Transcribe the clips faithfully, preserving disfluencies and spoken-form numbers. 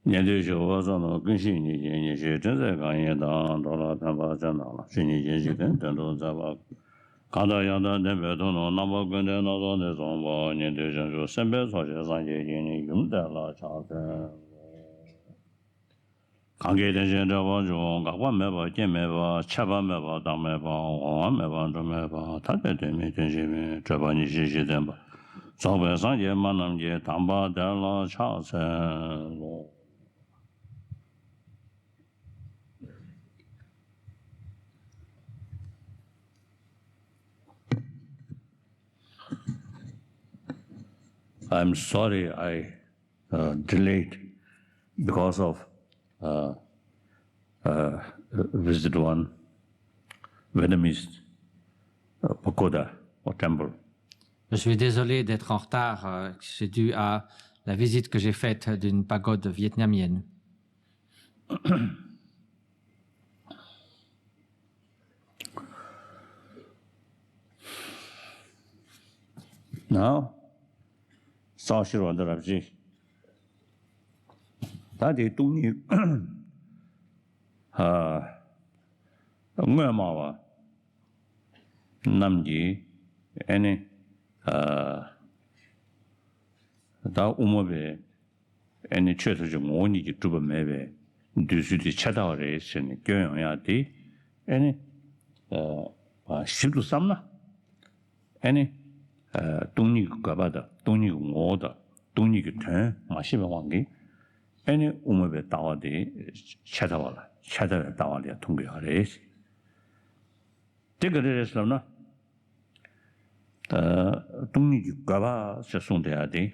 ཉན་ཐོས་ཞི་བ་བསོད་ནམས་ཀུན་ཤེས་ཉིད་ཀྱི་ཉི་ཤུའི་སྤྲིན་ཚོགས་གང་ཡིན་དང་། འགྲོ་ལ་ཕན་པ་ཅན་རྣམས་ལ་ཆོས་ཉིད་རྒྱུན་གཅིག་སྟེ་དོན་གྲུབ་མཛད་པ། གང་དང་ཡང་དག་ལྡན་པའི་ཐུགས་རྣམས་རྣམ་པ་ཀུན་ཏུ་སྣ་ཚོགས་ནས་གསུངས་པ། ཉན་ཐོས་བྱང་ཆུབ་སེམས་དཔའི་ཚོགས་ཀྱི་སངས་རྒྱས་ཀྱི་ནི་ཡུམ་དེ་ལ་ཕྱག་འཚལ་ལོ། གང་གིས་དེ་བཞིན་འགྲེལ་པར་འབྱུང་། འགག་པ་མེད་པ་སྐྱེ་མེད་པ། ཆད་པ་མེད་པ་རྟག་མེད་པ། འོང་བ་མེད་པ་འགྲོ་མེད་པ། ཐ་དད་དོན་མེད་དོན་གཅིག་མིན། སྤྲོས་པ་ཉེར་ཞི་ཞི་བསྟན་པ། རྫོགས་པའི་སངས་རྒྱས་སྨྲ་རྣམས་ཀྱིས། དམ་པ་དེ་ལ་ཕྱག་འཚལ་ལོ། I'm sorry, I uh, delayed because of uh, uh, visit one Vietnamese uh, pagoda or temple. Je suis désolé d'être en retard. Euh, c'est dû à la visite que j'ai faite d'une pagode vietnamienne. Now, རྩ་བ་ཤེས་རབ་ཨ་ཏི་རབ་རྗེ། ད་དེ་སྟོང་ཉིད་ཨ་དངོས་སྨྲ་བ་རྣམས་ཀྱིས་ཨ་ནི་ཨ་ད་དབུ་མ་པའི་ཨ་ནི་ཆོས་ཐམས་ཅད་ངོ་བོ་ཉིད་ཀྱིས་གྲུབ་པ་མེད་པའི་འདོད་ཚུལ་དེ་ཆད་ལྟ་བ་རེད་ཟེར་ནས་སྐྱོན་ཡོང་ཡག་དེ་ཨ་ནི་ཨ་ཞིབ་ཏུ་བསམ་ན། ཨ་ནི། སྟོང་ཉིད་ཀྱི་དགོས་པ་དང་སྟོང་ཉིད་ཀྱི་ངོ་བོ་དང་སྟོང་ཉིད་ཀྱི་དོན་མ་ཤེས་པའི་དབང་གིས། ཨ་ནི་དབུ་མ་པའི་ལྟ་བ་དེ་ཆད་ལྟ་བ་ལ་ཆད་ལྟ་བའི་ལྟ་བ་ལ་ཡང་ཐུག་གི་ཡོད་རེད། དེ་ག་རེ་རེད་ཟེར་ན། སྟོང་ཉིད་ཀྱི་དགོས་པ་ཞེས་གསུངས་བསྡད་ཡ་དེ།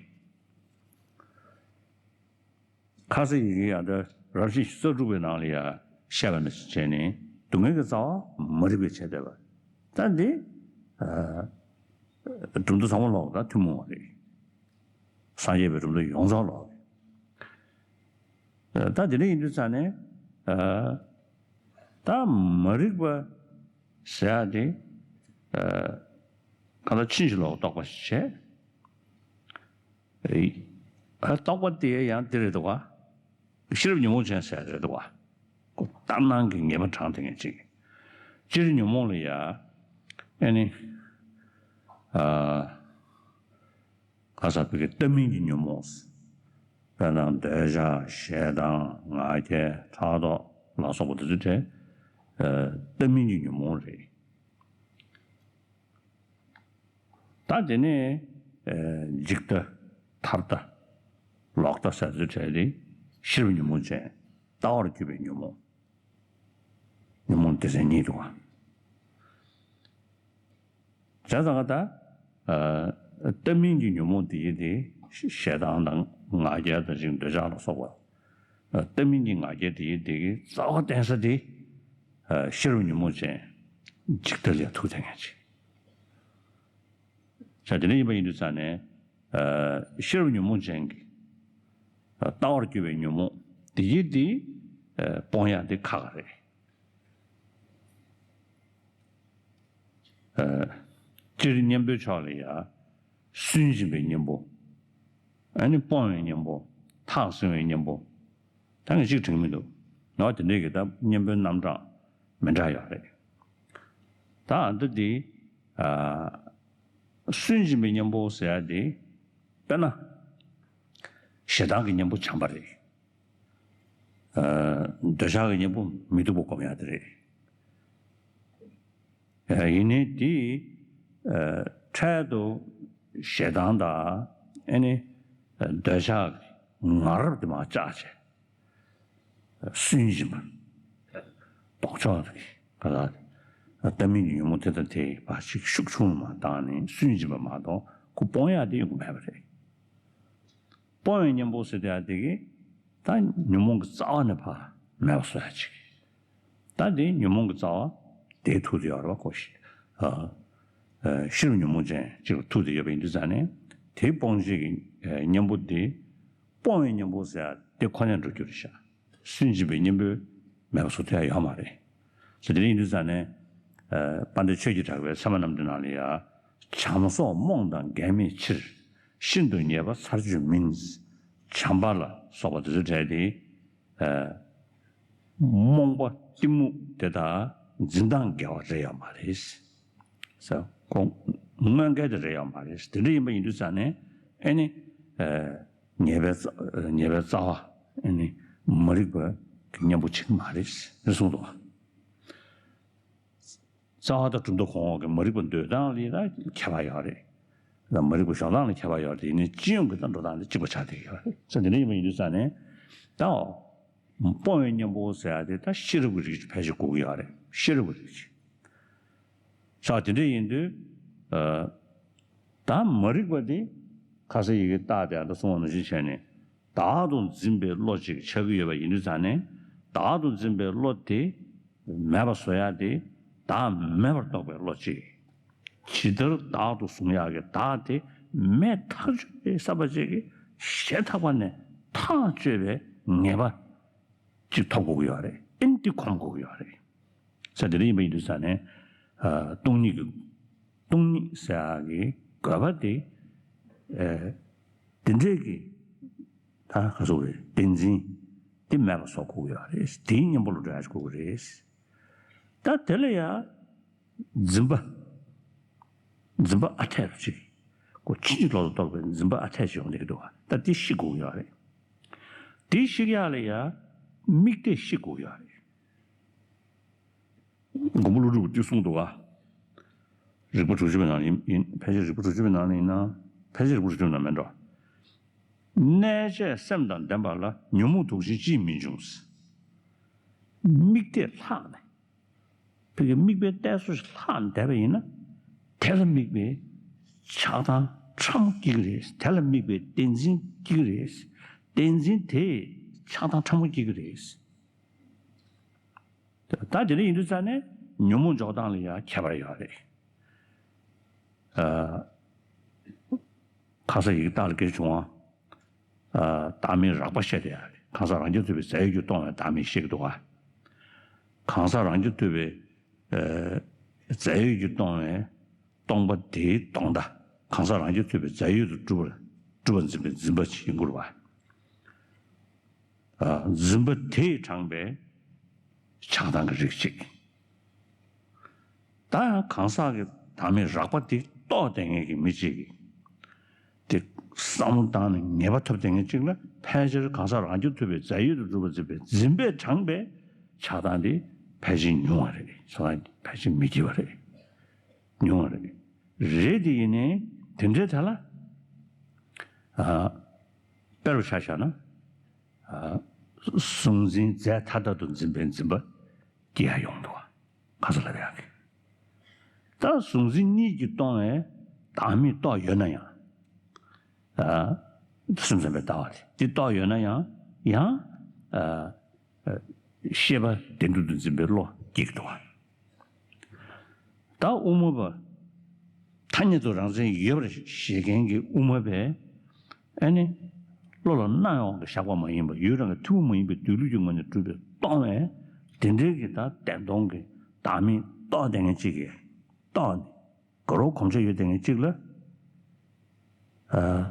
ཁ་ས་ཡི་གེ་ཡང་ད་རབ་བྱེད་རྩ་དྲུག་པའི་ནང་ལ་ཡང་བཤད་པ་ནང་བཞིན་བྱས་ནས་སྡུག་བསྔལ་གྱི་རྩ་བ་མ་རིག་པས་བྱས་བསྡད་པ། ད་འདི་གྲུབ་མཐའ་ཚང་མ་ལོག་ད་ཐུན་མོང་བ་རེད། སངས་རྒྱས་པའི་གྲུབ་མཐའ་ཡོངས་རྫོགས་ལོག་རེད། ད་དེ་འདྲ་ཡིན་དུས་ཙང་ནས་ད་མ་རིག་པ་ཟེར་ཡ་དེ་གང་ལྟར་ཕྱིན་ཅི་ལོག་རྟོག་པ་ཞིག་བྱས། རྟོག་པ་དེ་ཡང་དེ་རེད་འདུག་ག་ཤེས་རབ་ཉོན་མོངས་ཅན་ཟེར་རེད་འདུག་ག་ཁོ་ལྟར་སྣང་གི་ངེས་པ་དྲངས་དེ་ངས་ཅིག་སྤྱིར་ཉོན་མོངས་ལ་ཡ་ཨེ་ནི་ག་ས་བོད་ཀྱི་ལྟ་མིན་གྱི་ཉོན་མོངས། དཔེར་ན་འདོད་ཆགས་ཞེ་སྡང་ང་རྒྱལ་ཕྲག་དོག་ལ་སོགས་པ་དེ་ཚོ་གྲས་ལྟ་མིན་གྱི་ཉོན་མོངས་རེད། ད་དེ་ནས་འཇིག་ལྟ་ཐར་ལྟ་ལོག་ལྟ་ཟེར་ཚུལ་བྲལ་ཏེ་ཤེས་རབ་ཉོན་མོངས་ཅན་ལྟ་བར་གྱུར་པའི་ཉོན་མོངས། ཉོན་མོངས་སྡེ་ཚན་གཉིས་འདུག་ག་བྱས་ཙང་ད་ལྟ་མིན་གྱི་ཉོན་མོངས་དེ་ཡི་དེ་ཞེ་སྡང་དང་ང་རྒྱལ་དང་ཅིག་འདོད་ཆགས་ལ་སོགས་པ། ལྟ་མིན་གྱི་ང་རྒྱལ་དེ་ཡི་དེ་གི་རྩ་བ་བརྟེན་ས་དེ་ཤེས་རབ་ཉོན་མོངས་ཅན་འཇིག་ལྟ་ལ་ཐུག་བསྡད་མཁན་ཅིག་བྱས་དེ་འདྲ་ཡིན་པ་ཡིན་དུས་ཙང་ནས་ཤེས་རབ་ཉོན་མོངས་ཅན་གྱི་ལྟ་བར་གྱུར་པའི་ཉོན་མོངས་དེ་ཡི་དེ་སྤོང་ཡག་དེ་ཁག་རེད། སྤྱིར་གཉེན་པོའི་ཕྱོགས་ལ་ཡ་སུན་འབྱིན་པའི་གཉེན་པོ། ཨ་ནི་སྤོང་བའི་གཉེན་པོ། ཐག་བཟུང་བའི་གཉེན་པོ། ད་ངས་གཅིག་དྲན་གྱི་མི་འདུག་ང་དེ་འདྲའི་གི་ད་གཉེན་པོའི་རྣམ་གྲངས་མི་འདྲ་ཡོད་རེད། ད་ཨ་འདི་འདི་སུན་འབྱིན་པའི་གཉེན་པོ་ཟེར་ཡ་འདི་དཔེར་ན་ཞེ་སྡང་གི་གཉེན་པོ་བྱམས་པ་རེད། འདོད་ཆགས་ཀྱི་གཉེན་པོ་མི་སྡུག་པ་སྒོམ་ཡག་དེ་རེད། ཡིན་ནའི་དེ་འཕྲལ་དུ་ཞེ་སྡང་དང་ཨེ་ནི་འདོད་ཆགས་ཀྱི་ང་རབ་དེ་མར་བཅག་བྱས་སུན་འབྱིན་པ། ལྡོག་ཕྱོགས་ཀྱི་ག་ལ་ལྟ་མིན་གྱི་ཉོན་མོངས་དེ་དང་དེ་བ་ཞིག་ཤུགས་ཆུང་མ་བཏང་ནས་སུན་འབྱིན་པ་མ་གཏོགས་ཁོ་སྤོང་ཡག་དེ་ཡོང་གི་མེད་པ་རེད། སྤོང་བའི་གཉེན་པོ་ཟེར་དེ་ཡང་དེ་གི་ད་ཉོན་མོངས་ཀྱི་རྩ་བ་ནས་ཕར་མེད་པ་བཟོ་ཡ་ཅིག་ད་དེ་ཉོན་མོངས་ཀྱི་རྩ་བ་དེ་ཐུག་དེ་ཡོད་རེད་བ་ཁོ་ཤི། ཤེས་རབ་ཉོན་མོངས་ཅན་ཅིག་ལ་ཐུག་དེ་ཡོད་པ་ཡིན་དུས་ཙང་ནས་དེ་སྤོང་བྱེད་ཀྱི་གཉེན་པོ་དེ་སྤོང་བའི་གཉེན་པོ་ཟེར་ཡ་དེ་ཁོ་ནས་འགྲོ་རྒྱུ་རེད་ཤག་སུན་འབྱིན་པའི་གཉེན་པོ་མེད་པ་བཟོ་ཐུབ་ཡ་ཡོད་མ་རེད། ཟེར་དེ་ཡིན་དུས་ཙང་ནས་དཔལ་ལྡན་ཆོས་ཀྱི་གྲགས་པའི་ཚད་མ་རྣམ་འགྲེལ་ནང་ལ་ཡ། བྱམས་སོགས་རྨོངས་དང་འགལ་མེད་ཕྱིར། ཤིན་ཏུ་ཉེས་པ་ཚར་གཅོད་མིན། བྱམས་པ་ལ་སོགས་པ་དེ་ཚོ་བྲལ་ཏེ་ རྨོངས་པ་གཏི་མུག་དེ་དག་འཛིན་སྟངས་འགལ་བ་རེད་ཡོད་མ་རེད། ས་ཁོ་དངོས་འགལ་དེ་རེད་ཡོད་མ་རེད། དེ་འདྲ་ཡིན་པ་ཡིན་དུས་ཙང་ནས་ཨེ་ནི་ཉེས་པའི་རྩ་ཉེས་པའི་རྩ་བ་ཨེ་ནི་མ་རིག་པ་གི་གཉེན་པོ་བྱེད་ཀྱི་མ་རེད་ཟེར་གསུངས་འདུག་རྩ་བ་དང་གྲུབ་མཐའ་གོང་འོག་གི་མ་རིག་པ་འདོད་སྟངས་ལ་ཡང་ཁྱད་པར་ཡོད་རེད། མ་རིག་པ་སྦྱོང་སྟངས་ལ་ཁྱད་པར་ཡོད་རེད། ཡིན་ནའི་སྤྱི་ཡོངས་ཀྱི་ད་འགྲོ་སྟངས་དེ་གཅིག་པ་ཆགས་བསྡད་ཡོད་རེད། ས་དེ་འདྲ་ཡིན་པ་ཡིན་དུས་ཙང་ནས་ད་སྤོང་བའི་གཉེན་པོ་ཟེར་ཡ་དེ་ད་ཤེས་རབ་ཀྱི་རིགས་ཕལ་ཆེར་དགོས་ཀྱི་ཡོད་རེད། ཤེས་རབ་ཀྱི་རིགས། ས་དེ་འདྲ་ཡིན་དུས་ད་མ་རིག་པ་དེ་ཁ་ས་ཡི་གེ་རྟགས་དེ་ཨ་ད་གསུངས་པ་ནང་བཞིན་བྱས་ནས་བདག་ཏུ་འཛིན་པའི་བློ་གཅིག་ཆགས་ཀྱི་ཡོད་པ་ཡིན་དུས་ཙང་ནས་བདག་ཏུ་འཛིན་པའི་བློ་དེ། མེད་པ་བཟོ་ཡ་དེ་བདག་མེད་པར་རྟོགས་པའི་བློ་གཅིག་ཇི་ལྟར་བདག་ཏུ་བཟུང་ཡག་གི་བདག་དེ་མེད་ཐག་ཆོད་པའི་བསམ་པ་ཅིག་གིས་ཞེ་ཐག་པ་ནས་ཐག་གཅོད་པའི་ངེས་པ་ཅིག་ཐོབ་དགོས་ཀྱི་ཡོད་རེད། ཨེ་འདི་གོམས་དགོས་ཀྱི་ཡོད་རེད། ས་དེ་འདྲ་ཡིན་པ་ཡིན་དུས་ཙང་ནས་སྟོང་ཉིད་ཀྱི་སྟོང་ཉིད་ཟེར་ཡག་གི་དགོས་པ་དེ་དེ་འདྲས་ཀྱི་ད་ག་ཟེར་དགོས་རེད། བདེན་འཛིན་དེ་མེད་པ་བཟོ་དགོས་ཀྱི་ཡོད་རེད། དེའི་གཉེན་པོ་ལ་འགྲོ་ཡག་ཅིག་དགོས་ཀྱི་རེད། ད་དེ་ལ་ཡང་འཛིན་པ། འཛིན་པ་ཨ་འཐས་རུ་ཅིག་ཁོ་ཕྱིན་ཅི་ལོག་ཏུ་རྟོག་པའི་འཛིན་པ་ཨ་འཐས་ཅིག་ཡོང་བསྡད་ཀྱི་འདུག་ད་དེ་ཞིག་དགོས་ཀྱི་ཡོད་རེད། དེ་ཞིག་ཡག་ལ་ཡང་དམིགས་གཏད་ཞིག་དགོས་ཀྱི་ཡོད་རེད། མགོན་པོ་ཀླུ་སྒྲུབ་ཀྱིས་གསུངས་འདུག་ག་རིགས་པ་དྲུག་ཅུ་པའི་ནང་ལ་ཡིན། ཕལ་ཆེར་རིགས་པ་དྲུག་ཅུ་པའི་ནང་ལ་ཡིན་ན། ཕལ་ཆེར་རིགས་པ་དྲུག་ཅུ་པའི་ནང་མིན་འགྲོ། གནས་བཅས་སེམས་དང་ལྡན་པ་ལ་ཉོན་མོངས་དུག་ཅན་ཅིས་མི་འབྱུང་། དམིགས་གཏད་ལྷག་ནས། ཕ་གི་དམིགས་པའི་གཏད་སོ་ཞིག་ལྷག་བསྡད་པ་ཡིན་ན། དེ་ལ་དམིགས་པའི་ཆགས་སྡང་ཕྲ་མོ་སྐྱེ་གི་རེད། དེ་ལ་དམིགས་པའི་བདེན་འཛིན་སྐྱེ་གི་རེད། བདེན་འཛིན་དེས་ཆགས་སྡང་ཕྲ་མོ་སྐྱེ་གི་རེད། ད་དེ་འདྲ་ཡིན་དུས་ཙང་ནས་ཉོན་མོངས་འཇོག་སྟངས་ལ་ཡང་ཁྱད་པར་ཡོད་རེད། ཨ། ཁ་ས་ཡི་གེ་རྟགས་ལ་སྐད་ཆ་བྱུང་བ། ཨ། བདག་མེད་རགས་པ་བཤད་དེ་ཡ་རེད། གང་ཟག་རང་རྐྱ་ཐུབ་པའི་རྫས་ཡོད་ཀྱིས་སྟོང་བའི་བདག་མེད་བཤད་ཀྱི་འདུག་ག་གང་ཟག་རང་རྐྱ་ཐུབ་པའི་ཨ། རྫས་ཡོད་ཀྱིས་སྟོང་བའི་སྟོང་པ་དེའི་སྟོང་མཐའ། གང་ཟག་རང་རྐྱ་ཐུབ་པའི་རྫས་ཡོད་དུ་གྲུབ་པར་གྲུབ་པར་འཛིན་པའི་འཛིན་པ་ཞིག་ཡིན་དགོས་རེད་བ། ཨ། འཛིན་པ་དེས་དྲངས་པའི་ཆགས་སྡང་གི་རིགས་གཅིག་ད་ཡང་གང་ཟག་གི་བདག་མེད་རགས་པ་དེ་རྟོགས་བསྡད་མཁན་གྱི་མི་གཅིག་གིས་དེ་བསམ་བློ་བཏང་ནས་ངེས་པ་ཐོབ་བསྡད་མཁན་གཅིག་ལ་ཕལ་ཆེར་གང་ཟག་རང་རྐྱ་ཐུབ་པའི་རྫས་ཡོད་དུ་གྲུབ་པར་འཛིན་པའི་འཛིན་པས་དྲངས་པའི་ཆགས་སྡང་དེ་ཕལ་ཆེར་ཉུང་བ་རེད། ཆགས་སྡང་ཕལ་ཆེར་མི་སྐྱེ་བ་རེད། ཉུང་བ་རེད། རེད་དེ་ཡིན་ནའི་དེ་འདྲའི་ཐད་ལ། ཨ། དཔེར་བཞག་བཞག་ན། ཨ། གཟུང་འཛིན་རྫས་མཐའ་དག་ཏུ་འཛིན་པའི་འཛིན་པ་སྐྱེ་ཡ་ཡོང་འདུག་བ། ག་ས་ལ་བས་ཀྱི། ད་གཟུང་འཛིན་གཉིས་ཀྱིས་སྟོང་བའི་བདག་མེད་རྟོགས་ཡོད་ན་ཡང་། ཨ། སེམས་ཙམ་པའི་ལྟ་བ་དེ་འདི་རྟོགས་ཡོད་ན་ཡང་ཡང་། ཨ། ཤེས་པ་བདེན་གྲུབ་ཏུ་འཛིན་པའི་བློ་སྐྱེ་གི་འདུག་བ། ད་དབུ་མ་པ། ཐ་སྙད་དུ་རང་མཚན་ཡོད་པར་བཞེད་མཁན་གྱི་དབུ་མ་པས། ཨ་ནི། བློ་ལ་སྣང་བའི་དབང་གིས་བཞག་པ་མ་ཡིན་པར་ཡུལ་རང་གི་ཐུན་མོང་མ་ཡིན་པའི་སྡོད་ལུགས་ཀྱི་ངོས་ནས་གྲུབ་པའི་སྟོང་བས། དེ་འདྲའི་གི་ད་བདེན་སྟོང་གི་བདག་མེད་རྟོགས་བསྡད་མཁན་གཅིག་གིས། རྟོགས་ནས། དགའ་རབ་གོམས་ཆ་ཡོད་བསྡད་མཁན་གཅིག་ལ། ཨ།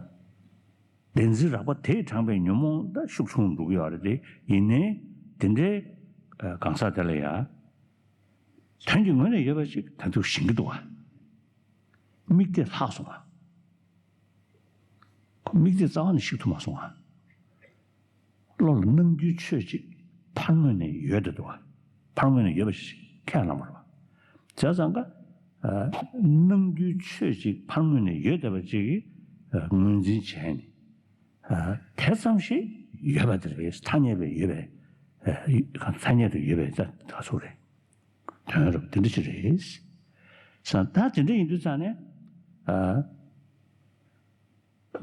བདེན་འཛིན་རགས་པ་དེས་དྲངས་པའི་ཉོན་མོངས་ད་ཤུགས་ཆུང་འགྲོ་གི་ཡོད་རེད་དེ། ཡིན་ནའི་དེ་འདྲའི་གང་ཟག་དེ་ལ་ཡང་དོན་གྱི་ངོས་ནས་ཡོད་པ་ཅིག་ད་དུང་ཞེན་གྱི་འདུག་བ། དམིགས་གཏད་ལྷག་སོང་བ། ཁོ་དམིགས་གཏད་རྩ་བ་ནས་ཞིག་ཐུབ་མ་སོང་བ། བློ་ལ་སྣང་རྒྱུའི་ཆོས་ཅིག་ཕར་ངོས་ནས་ཡོད་བསྡད་འདུག་བ། ཕར་ངོས་ནས་ཡོད་པ་ཞིག་ཁས་བླངས་པ་རེད་བ། བྱས་ཙང་ཀ། ཨ། སྣང་རྒྱུའི་ཆོས་ཅིག་ཕར་ངོས་ནས་ཡོད་བསྡད་པ་ཅིག་གིས། ཨ། ངོས་འཛིན་བྱས་ནས། ཨ། དེ་ཙམ་ཞིག་ཡོད་པ་དེ་རེད། ཐ་སྙད་པའི་ཡོད་པའི། ཨ། ཐ་སྙད་དུ་ཡོད་པའི་ད་ག་ཚོད་རེད། དོན་རབ་དེ་འདྲ་ཞིག་རེད། ས་ད་དེ་འདྲ་ཡིན་དུས་ཙང་ནས། ཨ།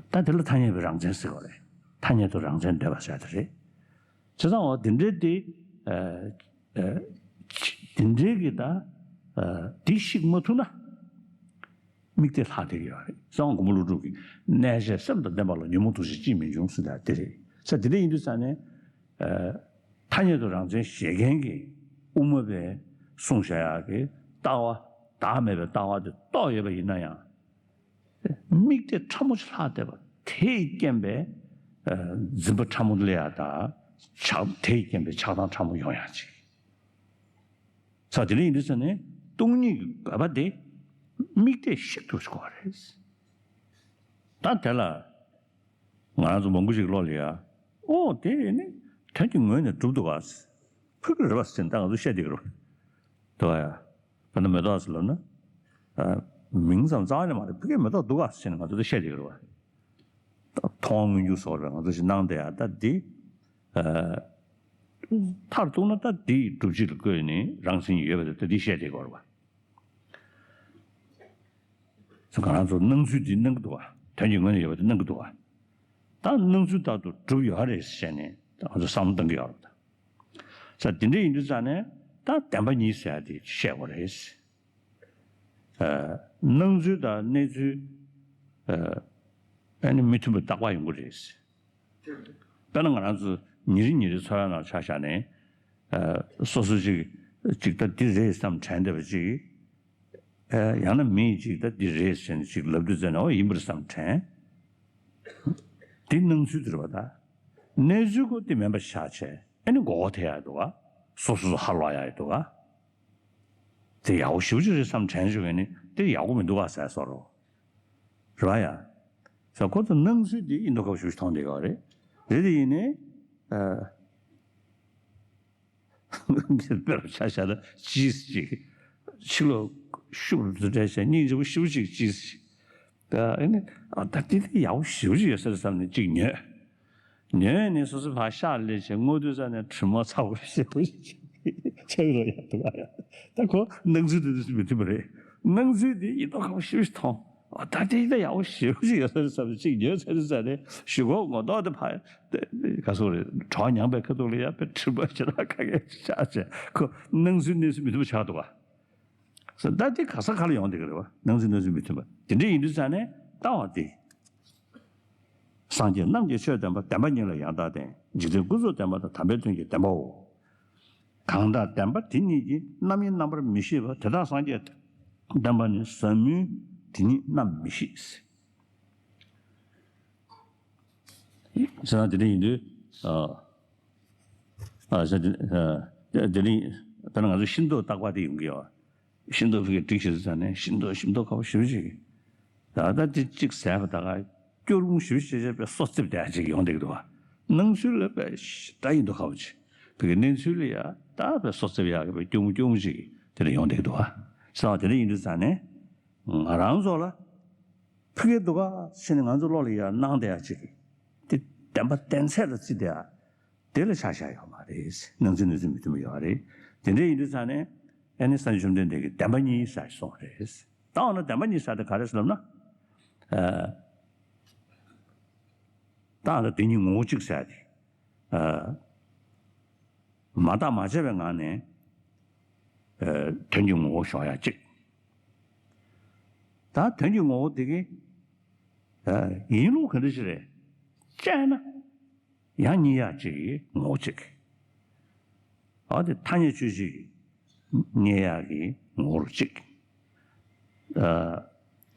ད་དེ་ལ་ཐ་སྙད་པའི་རང་མཚན་ཟེར་བ་རེད། ཐ་སྙད་དུ་རང་མཚན་འདོད་པ་ཟེར་དེ་རེད། བྱས་ཙང་འོ་དེ་འདྲའི་དེ། ཨ། ཨ། དེ་འདྲའི་གི་ད། ཨ། དེ་ཤེས་མ་ཐུབ་ན། དམིགས་གཏད་ལྷག་བསྡད་ཀྱི་ཡོད་རེད། གསང་བ་མགོན་པོ་ཀླུ་སྒྲུབ་ཀྱིས་གནས་བཅས་སེམས་དང་ལྡན་པ་ལ་ཉོན་མོངས་དུག་ཅན་ཅིས་མི་འབྱུང་ཟེར་ད་དེ་རེད། ས་དེ་འདྲ་ཡིན་དུས་ཙང་ནས། ཨ། ཐ་སྙད་དུ་རང་མཚན་བཞེད་མཁན་གྱི་དབུ་མ་པས་གསུངས་བཞག་ཡག་གི་ལྟ་བ། བདག་མེད་པའི་ལྟ་བ་དེ་རྟོགས་ཡོད་པ་ཡིན་ན་ཡང་། དམིགས་གཏད་ཕྲ་མོ་ཞིག་ལྷག་བསྡད་པ་དེས་རྐྱེན་པས། ཨ། འཛིན་པ་ཕྲ་མོ་སླེབས་ཡག་དང་ ཆགས་དེས་རྐྱེན་པས་ཆགས་སྡང་ཕྲ་མོ་ཡོང་ཡག་ཅིག་ས་དེ་འདྲ་ཡིན་དུས་ཙ་ནས་སྟོང་ཉིད་ཀྱི་དགོས་པ་དེ་དམིགས་གཏད་ཤིན་ཏུ་དགོས་པ་རེད། ད་དེ་ལ་ང་རང་ཚོ་མང་པོ་ཞིག་བློ་ལ་ཡ། ཨོ་དེ་ནི་དོན་གྱི་ངོས་ནས་གྲུབ་འདུག་ག་ཕུགས་ཀྱི་རེད་པ་ཟེར་ད་ང་ཚོ་བཤད་བསྡད་ཀྱི་རེད་པ། འདུག་ག་ཡ། དཔེར་ན་མེ་ཏོག་ཟེར་ལབ་ན། མིང་ཙམ་རྩ་བ་ནས་མ་རེད། ཕ་གིར་མེ་ཏོག་འདུག་ག་ཟེར་ནས་ང་ཚོ་དེ་བཤད་བསྡད་ཀྱི་རེད་པ། མཐོང་བ་མངོན་གྱུར་སོགས་རེད། ང་ཚོ་ཞིག་སྣང་བསྡད་ཡ་ད་འདི། མཐར་གཏུགས་ན་ད་འདིའི་སྒྲུབ་བྱེད་ལ་བཀོད་ནས་རང་མཚན་ཉིད་ཡོད་པ་དེ་ད་འདི་བཤད་བསྡད་ཀྱི་ཡོད་རེད་པ། ང་རང་ཚོ་སྣང་ཚུལ་འདི་སྣང་གི་འདུག་ག་དོན་གྱི་ངོས་ནས་ཡོད་པ་དེ་སྣང་གི་འདུག་ག་ད་སྣང་ཚུལ་ལྟར་དུ་གྲུབ་ཡོད་རེད་ཟེར་ནས་ད་ང་ཚོ་བསམ་བློ་གཏང་གི་ཡོད་རེད་པ། ས་དེ་འདྲ་ཡིན་དུས་ཙ་ནས་ད་བདེན་པ་གཉིས་ཟེར་ཡ་དེ་བཤད་དགོས་རེད། སྣང་ཚུལ་དང་གནས་ཚུལ་ཨ་ནི་མི་མཐུན་པ་རྟག་པར་ཡོང་གི་རེད། དཔེར་ན་ང་རང་ཚོ་ཉིན་རེ་ཉིན་རེ་འཚོ་བའི་ནང་ཆ་བཞག་ནས་སོ་སོ་ཅིག་ཅིག་ད་འདི་རེད་བསམ་དྲན་བསྡད་པ་ཅིག་ཡང་ན་མིས་ཅིག་ད་འདི་རེད་ཟེར་ནས་ཅིག་ལབ་དུས་ཙ་ནས་ཨོ་ཡིན་པར་བསམ་དྲན། འདི་སྣང་ཚུལ་དེ་རེད་པ། ད་གནས་ཚུལ་ཁོ་དེ་མིན་པ་ཆགས་བྱས་ཨ་ནི་མགོ་སྐོར་ཐེབས་ཡག་འདུག་ག་སོ་སོ་སོ་ཧ་ལོག་ཡག་འདུག་ག་དེ་ཡག་པོ་ཞེ་པོ་ཅིག་རེད་བསམ་དྲན་བྱུང་ཡོད་ནི་དེ་ཡག་པོ་མི་འདུག་ག་ཟེར་བཟོ་འདྲ། རེད་པ་ཡ། ས་ཁོ་ཚོ་སྣང་ཚུལ་དེ་ཡིན་མདོག་ཁ་པོ་ཞེ་པོ་ཅིག་མཐོང་བསྡད་ཡོད་རེད། རེད་དེ་ཡིན་ནའི། དཔེར་ཆ་བཞག་ན་ཅིས་ཅིག་ཕྱི་ལོགས་ཤུགས་རུ་འདྲ་བྱས་སྙིང་རྗེ་པོ་ཞེ་པོ་ཅིག་ཅིས་ཅིག་ད་ཨེ་ནི་ཨ་ད་དེ་དེ་ཡག་པོ་ཞེ་པོ་ཅིག་ཡོད་ས་རེད་བསམ་ནས་ཅིག་ཉོས། ཉོས་ནས་སོ་སོ་ཕར་ཤག་ལས་བྱས་སྔོ་དུས་ཙ་ནས་དྲི་མ་ཚ་པོ་ཞེ་པོ་ཅིག་ཆགས་རོ་ཡ་འདུག་ག་ཡ། ད་ཁོ་སྣང་ཚུལ་དེ་དུས་མི་མཐུན་པ་རེད། སྣང་ཚུལ་དེ་ཡིན་མདོག་ཁ་པོ་ཞེ་པོ་ཅིག་མཐོང་། ཨ་ད་དེ་ཡིན་ད་ཡག་པོ་ཞེ་པོ་ཅིག་ཡོད་ས་རེད་བསམ་ནས་ཅིག་ཉོས་ཚར་དུས་ཙ་ནས་གཞུག་གུ་ངོ་ཐོག་དེ་ཕར་ག་སོ་རེད་གྲོགས་མྱངས་པའི་ཁ་ཐུག་ལ་ཡ་དཔེ་དྲི་མ་ཞེ་དྲག་ག་གེ་ཆགས་བྱས་ཁོ་སྣང་ཚུལ་གནས་ཚུལ་མི་མཐུན་པ་ཆགས་འདུག་ག་ད་དེ་ག་ས་ག་ལ་ཡོང་བསྡད་ཀྱི་རེད་པ། སྣང་ཚུལ་གནས་ཚུལ་མི་མཐུན་པ་དེ་འདྲ་ཡིན་དུས་ཙ་ནས་ལྟ་བ་དེ། སངས་རྒྱས་རྣམས་ཀྱི་ཆོས་བདེན་པ། བདེན་པ་ཉིད་ལ་ཡང་དག་བརྟེན། འཇིག་རྟེན་ཀུན་རྫོབ་བདེན་པ་དང་། དམ་པའི་དོན་གྱི་བདེན་པའོ། གང་དག་བདེན་པ་དེ་ཉིད་ཀྱིས། རྣམ་གཡེང་རྣམ་པར་མི་ཤེས་པ། དེ་དག་སངས་རྒྱས་བདེན་པ་ནི། ཟབ་མོའི་དེ་ཉིད་རྣམ་མི་ཤེས། ཟེར་ན་དེ་འདྲ་ཡིན་དུས། ཨ། ཨ། ཟེར་དེ། ཨ། དེ་ནི་དཔེར་ན་ང་ཚོ་ཤིན་ཏུ་རྟག་པ་དེ་ཡོང་གི་ཡོད། ཤིན་ཏུ་ཕ་གིར་འགྲིག་ཞེས་ཟེར་ནས་ཤིན་ཏུ་ཤིན་ཏུ་ཁ་པོ་ཞེ་པོ་ཅིག་ད་ལྟ་དེ་གཅིག་ཟེར་བ་ད་ག་སྐྱོ་རུང་ཞེ་པོ་ཅིག་བྱས་པའི་སོ་རྩེབ་དེ་ཅིག་ཡོང་བསྡད་ཀྱི་འདུག་བ། སྣང་ཚུལ་ལ་དཔེ་ཞེ་དྲག་ཡིན་མདོག་ཁ་པོ་ཅིག་ཕ་གིའི་གནས་ཚུལ་ལ་ཡ་ད་དཔེ་སོ་རྩེབ་ཡག་གི་དཔེ་སྐྱོ་མོ་སྐྱོ་མོ་ཅིག་དེ་འདྲ་ཡོང་བསྡད་ཀྱི་འདུག་བ། ཟེར་བ་དེ་འདྲ་ཡིན་དུས་ཙང་ནས་ང་རང་ཚོ་ལ། ཕ་གིར་འདུག་ག་ཟེར་ནས་ང་ཚོ་བློ་ལ་ཡ་སྣང་བསྡད་ཡ་ཅིག་དེ་བདེན་པ་གཏན་ཚིགས་ལ་བརྩིས་བསྡད་ཡ། དེ་ལ་ཆ་བཞག་ཡོད་མ་རེད། སྣང་ཚུལ་གནས་ཚུལ་མི་མཐུན་པ་ཡོད་རེད། དེ་འདྲ་ཡིན་དུས་ཙང་ནས་ཨ་ནི་སངས་རྒྱས་བཅོམ་ལྡན་འདས་ཀྱིས་བདེན་པ་གཉིས་ཟེར་གསུངས་པ་རེད། ད་འོ་ན་བདེན་པ་གཉིས་ཟེར་དེ་ག་རེ་ཟེར་ལབ་ན། ཨ། ད་འོ་ན་དེ་གཉིས་ངོ་བོ་གཅིག་ཟེར་དེ། ཨ། མ་བརྟགས་མ་དཔྱད་པའི་ངང་ནས། ཨ། དོན་གྱི་ངོ་བོ་ཞོག་ཡ་གཅིག་ད་དོན་གྱི་ངོ་བོ་དེ་གི། ཨ། ཡིན་ལུགས་ག་འདྲ་ཞིག་རེད། དཔྱད་ན། ཡང་རྙེད་ཡག་ཅིག་གི་ངོ་བོ་གཅིག་ཨ་དེ་ཐ་སྙད་ཆོས་ཅིག་རྙེད་ཡག་གི་ངོ་བོ་གཅིག་ཨ།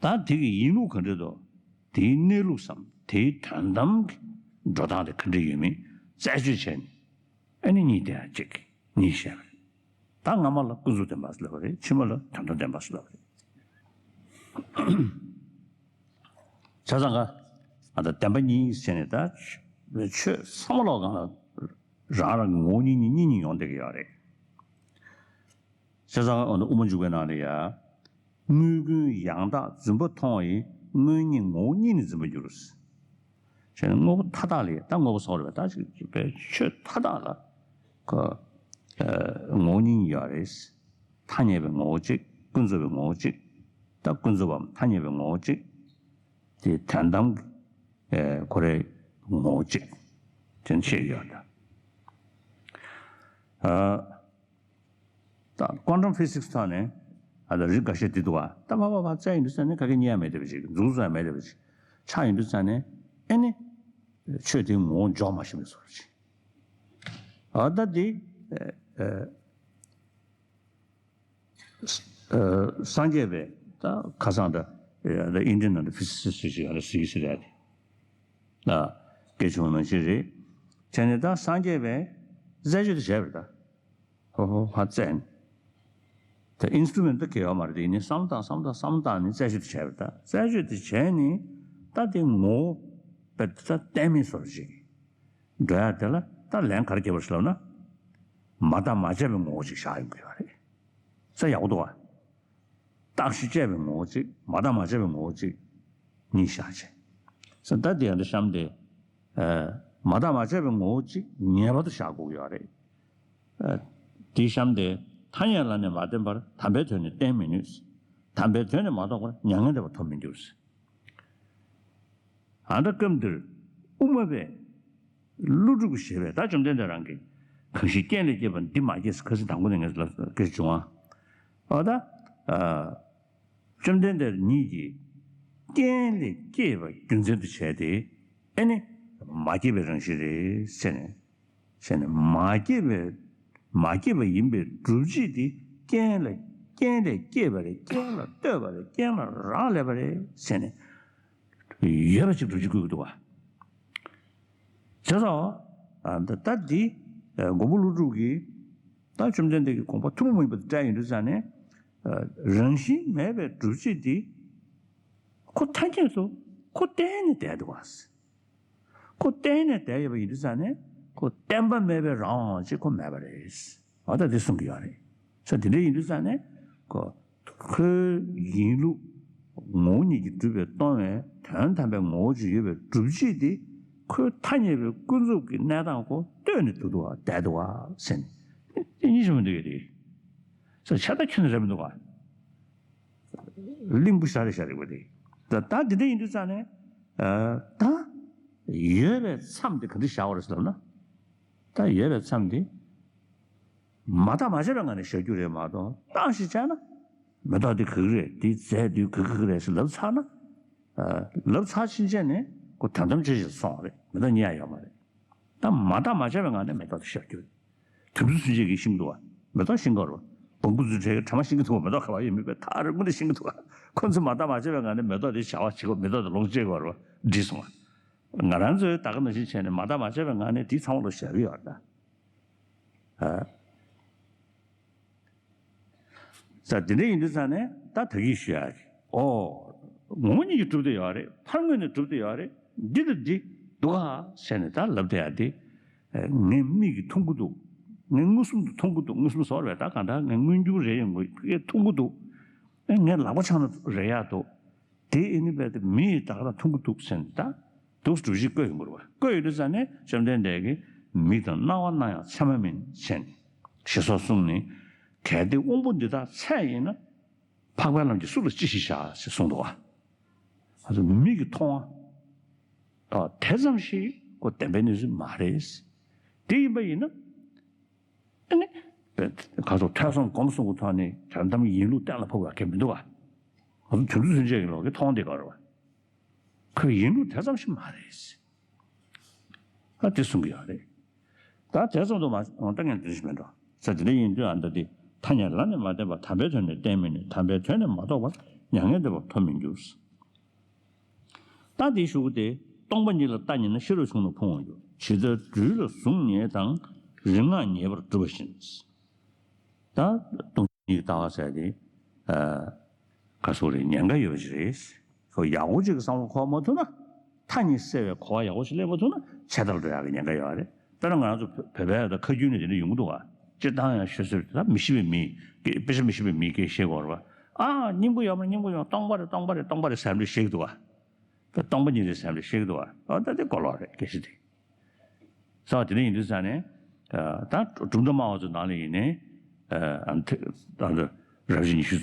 ད་དེ་གི་ཡིན་ལུགས་ག་འདྲ་འདུག་དེའི་གནས་ལུགས་སམ་དེའི་དོན་དམ་གྱི་འགྲོ་སྟངས་དེ་ག་འདྲ་ཡོད་མེད་རྩད་གཅོད་བྱས་ནས་ཨ་ནི་གཉིས་དེ་ཡང་གཅིག་གཉིས་བཤད་པ་རེད། ད་སྔ་མ་ལ་ཀུན་རྫོབ་བདེན་པ་ཟེར་ལབ་པ་རེད། ཕྱི་མ་ལ་དོན་དམ་བདེན་པ་ཟེར་ལབ་པ་རེད། བྱས་ཙང་ཀ་ཨ་ད་བདེན་པ་གཉིས་ཟེར་ནས་ད་ཆོས་ཚང་མ་ལོག་གང་ལ་རང་རང་གི་ངོ་བོ་གཉིས་གཉིས་གཉིས་གཉིས་ཡོང་བསྡད་ཀྱི་ཡོད་རེད། བྱས་ཙང་ཀ་འོ་ན་དབུ་མ་འཇུག་པའི་ནང་ལ་ཡ། དངོས་ཀུན་ཡང་དག་རྫུན་པ་མཐོང་བས། དངོས་གཉིས་ངོ་བོ་གཉིས་ནི་འཛིན་པར་འགྱུར། བྱས་ན་དངོས་པོ་མཐའ་དག་ལ་ཡ་ད་དངོས་པོ་སོགས་རེད་པ། ད་ཅིག་པའི་ཆོས་མཐའ་དག་ལ་ཁོ་ངོ་བོ་གཉིས་ཡོད་རེད། ཐ་སྙད་པའི་ངོ་བོ་གཅིག་ཀུན་རྫོབ་པའི་ངོ་བོ་གཅིག་ད་ཀུན་རྫོབ་པའམ་ཐ་སྙད་པའི་ངོ་བོ་གཅིག་དེ་དོན་དམ་གྱི་ཁོ་རའི་ངོ་བོ་གཅིག་དེ་ཤེས་ཡོད་ད། ད་ཀོན་ཊམ་ཕི་སིག་སི་ཐོག་ནས་ཨ་ད་རིགས་འགའ་ཤས་དེ་འདུག་ཨ། ད་ཕ་ཕ་ཕ་རྩ་ཡིན་དུས་ས་ནས་ག་གེ་རྙེད་ཡ་མེད་བསྡད་པ་ཅིག་འཛུགས་ས་ཡ་མེད་བསྡད་པ་ཅིག་ཆགས་ཡིན་དུས་ས་ནས་ཨེ་ནི་ཆོས་དེའི་ངོ་བོ་འཇོག་མ་ཤེས་པའི་བཟོ་འདྲ་ཅིག་ཨ་ད་དེ་ཨེ་ཨེ་སངས་རྒྱས་པའི་ད་ཁ་སང་ད་ཨེ་ད་ཨིན་ཌི་ཡན་ནང་ད་ཕི་སི་སི་སི་ཞིག་ཨ་ད་ཟེར་གི་ཟེར་ཡ་དེ་ད་སྐད་ཆུང་ནང་བཞིན་རེད། བྱས་ནས་ད་སངས་རྒྱས་པས་རྩད་གཅོད་དེ་བྱས་པ་རེད་ད། ཧོ་ཧོ་ཧ་རྩད་ནས། ད་ཨིན་སི་ཊུ་མེན་ཊི་ད་གལ་ཡོད་མ་རེད་དེ། ཡིན་ནའི་བསམ་བློ་བཏང་བསམ་བློ་བཏང་བསམ་བློ་བཏང་ནས་རྩད་གཅོད་དེ་བྱས་པ་རེད་ད། རྩད་གཅོད་དེ་བྱས་ནས་ད་དེ་ངོ་བོ་དཔེ་ད་གཏན་མེད་བཟོ་འདྲ་ཅིག་འགྲོ་ཡ་དེ་ལ་ད་ལན་ག་རེ་རྒྱབ་པ་རེད་ཟེར་ལབ་ན། མ་བརྟགས་མ་དཔྱད་པའི་ངོ་བོ་ཅིག་བཞག་ཡོང་གི་ཡོད་རེད། ས་ཡག་པོ་འདུག་བ། བརྟགས་ཤིང་དཔྱད་པའི་ངོ་བོ་གཅིག་མ་བརྟགས་མ་དཔྱད་པའི་ངོ་བོ་གཅིག་གཉིས་བཞག་བྱས། ས་ད་དེ་ཡང་འདི་གཤམ་དེ། ཨ། མ་བརྟགས་མ་དཔྱད་པའི་ངོ་བོ་གཅིག་ངེས་པར་དུ་བཞག་དགོས་ཀྱི་ཡོད་རེད། ཨ། དེའི་གཤམ་དེ། ཐ་སྙད་ལ་ནི་མ་བརྟེན་པར་དམ་པའི་དོན་ནི་བསྟན་མི་ནུས། དམ་པའི་དོན་ནི་མ་རྟོགས་པར་མྱ་ངན་འདས་པ་ཐོབ་མི་འགྱུར། ཨ་ད་སྐབས་འདིར་དབུ་མ་པས་ཀླུ་སྒྲུབ་ཞེས་པས་ད་བཅོམ་ལྡན་འདས་རང་གིས་གང་ཞིག་རྐྱེན་ལས་སྐྱེས་པ་འདི་མ་སྐྱེས་ཟེར་ཁ་སང་དང་པོ་ནས་ངས་ལབ་སྐད་བྱུང་ཨ། ཨ་ད། ཨ། བཅོམ་ལྡན་འདས་ཉིད་ཀྱིས་རྐྱེན་ལས་སྐྱེས་པ་རྒྱུ་མཚན་དུ་བྱས་ཏེ་ཨེ་ནི་མ་སྐྱེས་པའི་རང་བཞིན་རེད་ཟེར་ནས། བྱས་ནས་མ་སྐྱེས་པའི་མ་སྐྱེས་པ་ཡིན་པའི་སྒྲུབ་བྱེད་དེ་རྐྱེན་ལ་རྐྱེན་ལས་སྐྱེས་པ་རེད། རྐྱེན་ལ་ལྟོས་པ་རེད། རྐྱེན་ལ་རག་ལས་པ་རེད་ཟེར་ནས་ཡོད་པ་ཅིག་སྒྲུབ་བྱེད་བཀོད་ཀྱི་འདུག་བ། བྱས་ཙང་ད་ད་འདི་མགོན་པོ་ཀླུ་སྒྲུབ་ཀྱིས་ད་བཅོམ་ལྡན་འདས་ཀྱི་དགོངས་པ་ཐུན་མོང་མ་ཡིན་པ་དེ་བཀྲལ་ཡོང་དུས་ཙང་ནས་རང་བཞིན་མེད་པའི་སྒྲུབ་བྱེད་འདི་ཁོ་ཐ་སྙད་དུ་ཁོ་གཏན་ནས་བསྡད་འདུག་བ། ཁོ་གཏན་ནས་བསྡད་ཡོད་པ་ཡིན་དུས་ཙང་ནས་ཁོ་བརྟེན་པ་མེད་པའི་རང་དབང་ཅིག་ཁོ་མེད་པ་རེད། འོ་ད་དེ་གསུང་གི་ཡོད་རེད། ས་དེ་འདྲ་ཡིན་དུས་ཙང་ནས་ཁོ་ཁོའི་ཡིན་ལུགས་ངོ་བོ་ཉིད་ཀྱིས་གྲུབ་པས་སྟོང་བའི་དོན་དམ་པའི་ངོ་བོ་ཅིག་ཡོད་པའི་སྒྲུབ་བྱེད་དེ་ཁོའི་ཐ་སྙད་པའི་ཀུན་རྫོབ་ཀྱི་གནས་སྟངས་ཁོ་ལྟོས་ནས་འདུག་འདུག་བ་བསྡད་འདུག་བ་ཟེར་ནས་དེ་གཉིས་ཆ་མི་འདུག་ཡོད་རེད། ས་ཆ་ད་ཁྱོན་ནས་རེད་མི་འདུག་བ། གླིང་བུ་ཤ་རེ་ཤ་རེ་བ་དེ། ད་ད་འདི་འདྲ་ཡིན་དུས་ཙང་ནས། ཨ། ད་ཡོད་པའི་མཚམས་དེ་ག་འདྲ་བཞག་པ་རེད་ཟེར་ལབ་ན། ད་ཡོད་པའི་མཚམས་དེ་མ་བརྟགས་མ་དཔྱད་པའི་ངང་ནས་བཞག་རྒྱུ་རེད་མ་གཏོགས་བརྟགས་ཤིང་དཔྱད་ན་མེ་ཏོག་འདི་ག་གི་རེད། འདི་རྫས་འདི་ག་གི་ག་གི་རེད་ཟེར་ལབ་ཚར་ན། ཨ། ལབ་ཚར་ཕྱིན་ཆད་ནས་ཁོ་དོན་དམ་ཆོས་ཅིག་སོང་བ་རེད། མེ་ཏོག་རྙེད་ཡ་ཡོད་མ་རེད། ད་མ་བརྟགས་མ་དཔྱད་པའི་ངང་ནས་མེ་ཏོག་དེ་བཞག་རྒྱུ་རེད། དུམ་གྲུ་ཚུན་ཆད་ཀྱིས་ཤིང་འདུག་བ། མེ་ཏོག་ཤིང་གོ་རུ། བོང་བུ་ཚུན་ཆད་ཀྱིས་ཕྲ་མ་ཤིང་གི་འདུག་བ། མེ་ཏོག་ག་བ་ཡོད་མེད་པའི་ཐག་རིང་པོ་ནས་ཤིང་གི་འདུག་བ། ཁོ་ཚོས་མ་བརྟགས་མ་དཔྱད་པའི་ངང་ནས་མེ་ཏོག་དེ་བྱ་བ་བྱེད་དགོས། མེ་ཏོག་དེ་ལོངས་སྤྱད་དགོས་རུ་འདྲིས་སོང་བ། ང་རང་ཚོས་ད་ག་ནང་བཞིན་བྱས་ནས་མ་བརྟགས་མ་དཔྱད་པའི་ངང་ནས་དེ་ཚང་མ་ལ་བཞག་གི་ཡོད་ད། ཨ། ས་དེ་འདྲ་ཡིན་དུས་ཙང་ནས་ད་ད་གིན་ཞུ་ཡ་གི། ཨོ། ངོ་བོ་ཉིད་ཀྱིས་གྲུབ་བསྡད་ཡོད་རེད། ཕར་ངོས་ནས་གྲུབ་བསྡད་ཡོད་རེད། འདི་དང་འདི་འདུག་ག་ཟེར་ནས་ད་ལབ་བསྡད་ཡ་དེ། ངས་མིག་གིས་མཐོང་གི་འདུག་ངས་མངོན་སུམ་དུ་མཐོང་གི་འདུག་མངོན་སུམ་ཟེར་བ་ད་གང་ལྟར་ངས་མངོན་གྱུར་རེད་ཡོང་གི་ངས་མཐོང་གི་འདུག་ངས་ལག་པ་འཆང་ན་རེད་ཡ་འདུག་དེ་ཨེ་ནི་བས་དེ་མི་ཡིས་ད་ག་རང་མཐོང་གི་འདུག་ཟེར་ནས་ད་འདུག་སྒྲུབ་བྱེད་བཀོད་ཡོང་གི་རེད་བ། བཀོད་ཡོང་དུས་ཙང་ནས་བཅོམ་ལྡན་འདས་ཀྱིས་མིག་དང་རྣ་བ་རྣ་ཡང་མཚན་མ་མིན་ཟེར་ནས་ཞེས་སོགས་གསུངས་ནས། གལ་ཏེ་དབང་པོ་འདི་དག་ཚད་ཡིན་ན། འཕགས་པའི་ལམ་གྱིས་སུ་ལ་ཅི་ཞིག་བྱ་ཞེས་གསུངས་འདུག་བ། ཨ་ཙི་མིག་གིས་མཐོང་བ། ཨ། དེ་ཙམ་ཞིག་ཁོ་བདེན་པའི་གནས་ཚུལ་མ་རེད། དེ་ཡིན་པ་ཡིན་ན། ཨ་ནི། ཁ་སོགས་ཐོས་བསམ་སྒོམ་གསུམ་གྱི་ཐོག་ནས་དོན་དམ་ཡིན་ལུགས་གཏན་ལ་ཕབ་པ་གལ་མི་འདུག་བ། ང་ཚོ་དུས་ཚོད་ཚུན་ཆད་ཀྱི་ལོག་གི་མཐོང་བསྡད་ཀྱི་ཡོད་རེད་བ། ཁོའི་ཡིན་ལུགས་དེ་ཙམ་ཞིག་མ་རེད། ཨ་དེ་གསུང་གི་ཡོད་རེད། ད་དེ་ཙམ་དུ་མ་ད་ངས་འདི་ཞིག་མེད་འགྲོ། ས་དེ་འདྲ་ཡིན་དུས་ཨ་ད་དེ་ཐ་སྙད་ལ་ནི་མ་བརྟེན་པར་དམ་པའི་དོན་ནི་བསྟན་མི་ནུས། དམ་པའི་དོན་ནི་མ་རྟོགས་པར་མྱ་ངན་འདས་པ་ཐོབ་མི་འགྱུར། ད་དེའི་གཞུག་གུ་དེ། སྟོང་པ་ཉིད་ལ་ལྟ་ཉེ་ན་ཤེས་རབ་ཆུང་རྣམས་ཕུང་བར་འགྱུར། ཇི་ལྟར་སྦྲུལ་ལ་གཟུགས་བརྙན་དང་། རིག་སྔགས་ཉེས་པར་གྲུབ་པ་བཞིན། ད་སྟོང་ཉིད་ཀྱི་ལྟ་བ་ཟེར་དེ། ཨ། ག་སོགས་རེད། ཉེན་ཁ་ཡོད་པ་ཞིག་རེད། ཁོ་ཡག་པོ་ཅིག་གི་བསམ་བློ་འཁོར་མ་ཐུབ་ན། མཐའ་གཉིས་བསྲེ་བའི་གོ་བ་ཡག་པོ་ཞིག་ལེན་མ་ཐུབ་ན་ཆད་ལྟར་འགྲོ་ཡག་གི་ཉེན་ཁ་ཡོད་རེད། དཔེར་ན་ང་རང་ཚོ་བོད་པའི་ད་ཁ་རྒྱུན་ནས་དེ་འདྲ་ཡོང་གི་འདུག་ག་སྤྱིར་བཏང་ཡང་ཤོད་སྲོལ་དེ་ད་མི་ཤེས་པའི་མི་དཔེ་ཆ་མི་ཤེས་པའི་མི་སྐད་བཤད་དགོས་རེད་བ། ཨ། སྙིང་པོ་ཡོད་མ་རེད། སྙིང་པོ་ཡོད། སྟོང་པ་རེད། སྟོང་པ་རེད། སྟོང་པ་རེད་ཟེར་འདྲ་བཤད་ཀྱི་འདུག་ག་ད་སྟོང་པ་ཉིད་རེད་ཟེར་འདྲ་བཤད་ཀྱི་འདུག་ག་ཨ་ད་དེ་གོ་ལོག་རེད་སྐད་ཆ་དེ། ས་དེ་འདྲ་ཡིན་དུས་ཙང་ནས། ད་གྲུབ་མཐའ་སྨྲ་བ་ཚོའི་ནང་ལ་ཡིན་ནའི། ཨ་ཨ་ད་རབ་བྱེད་ཉི་ཤུ།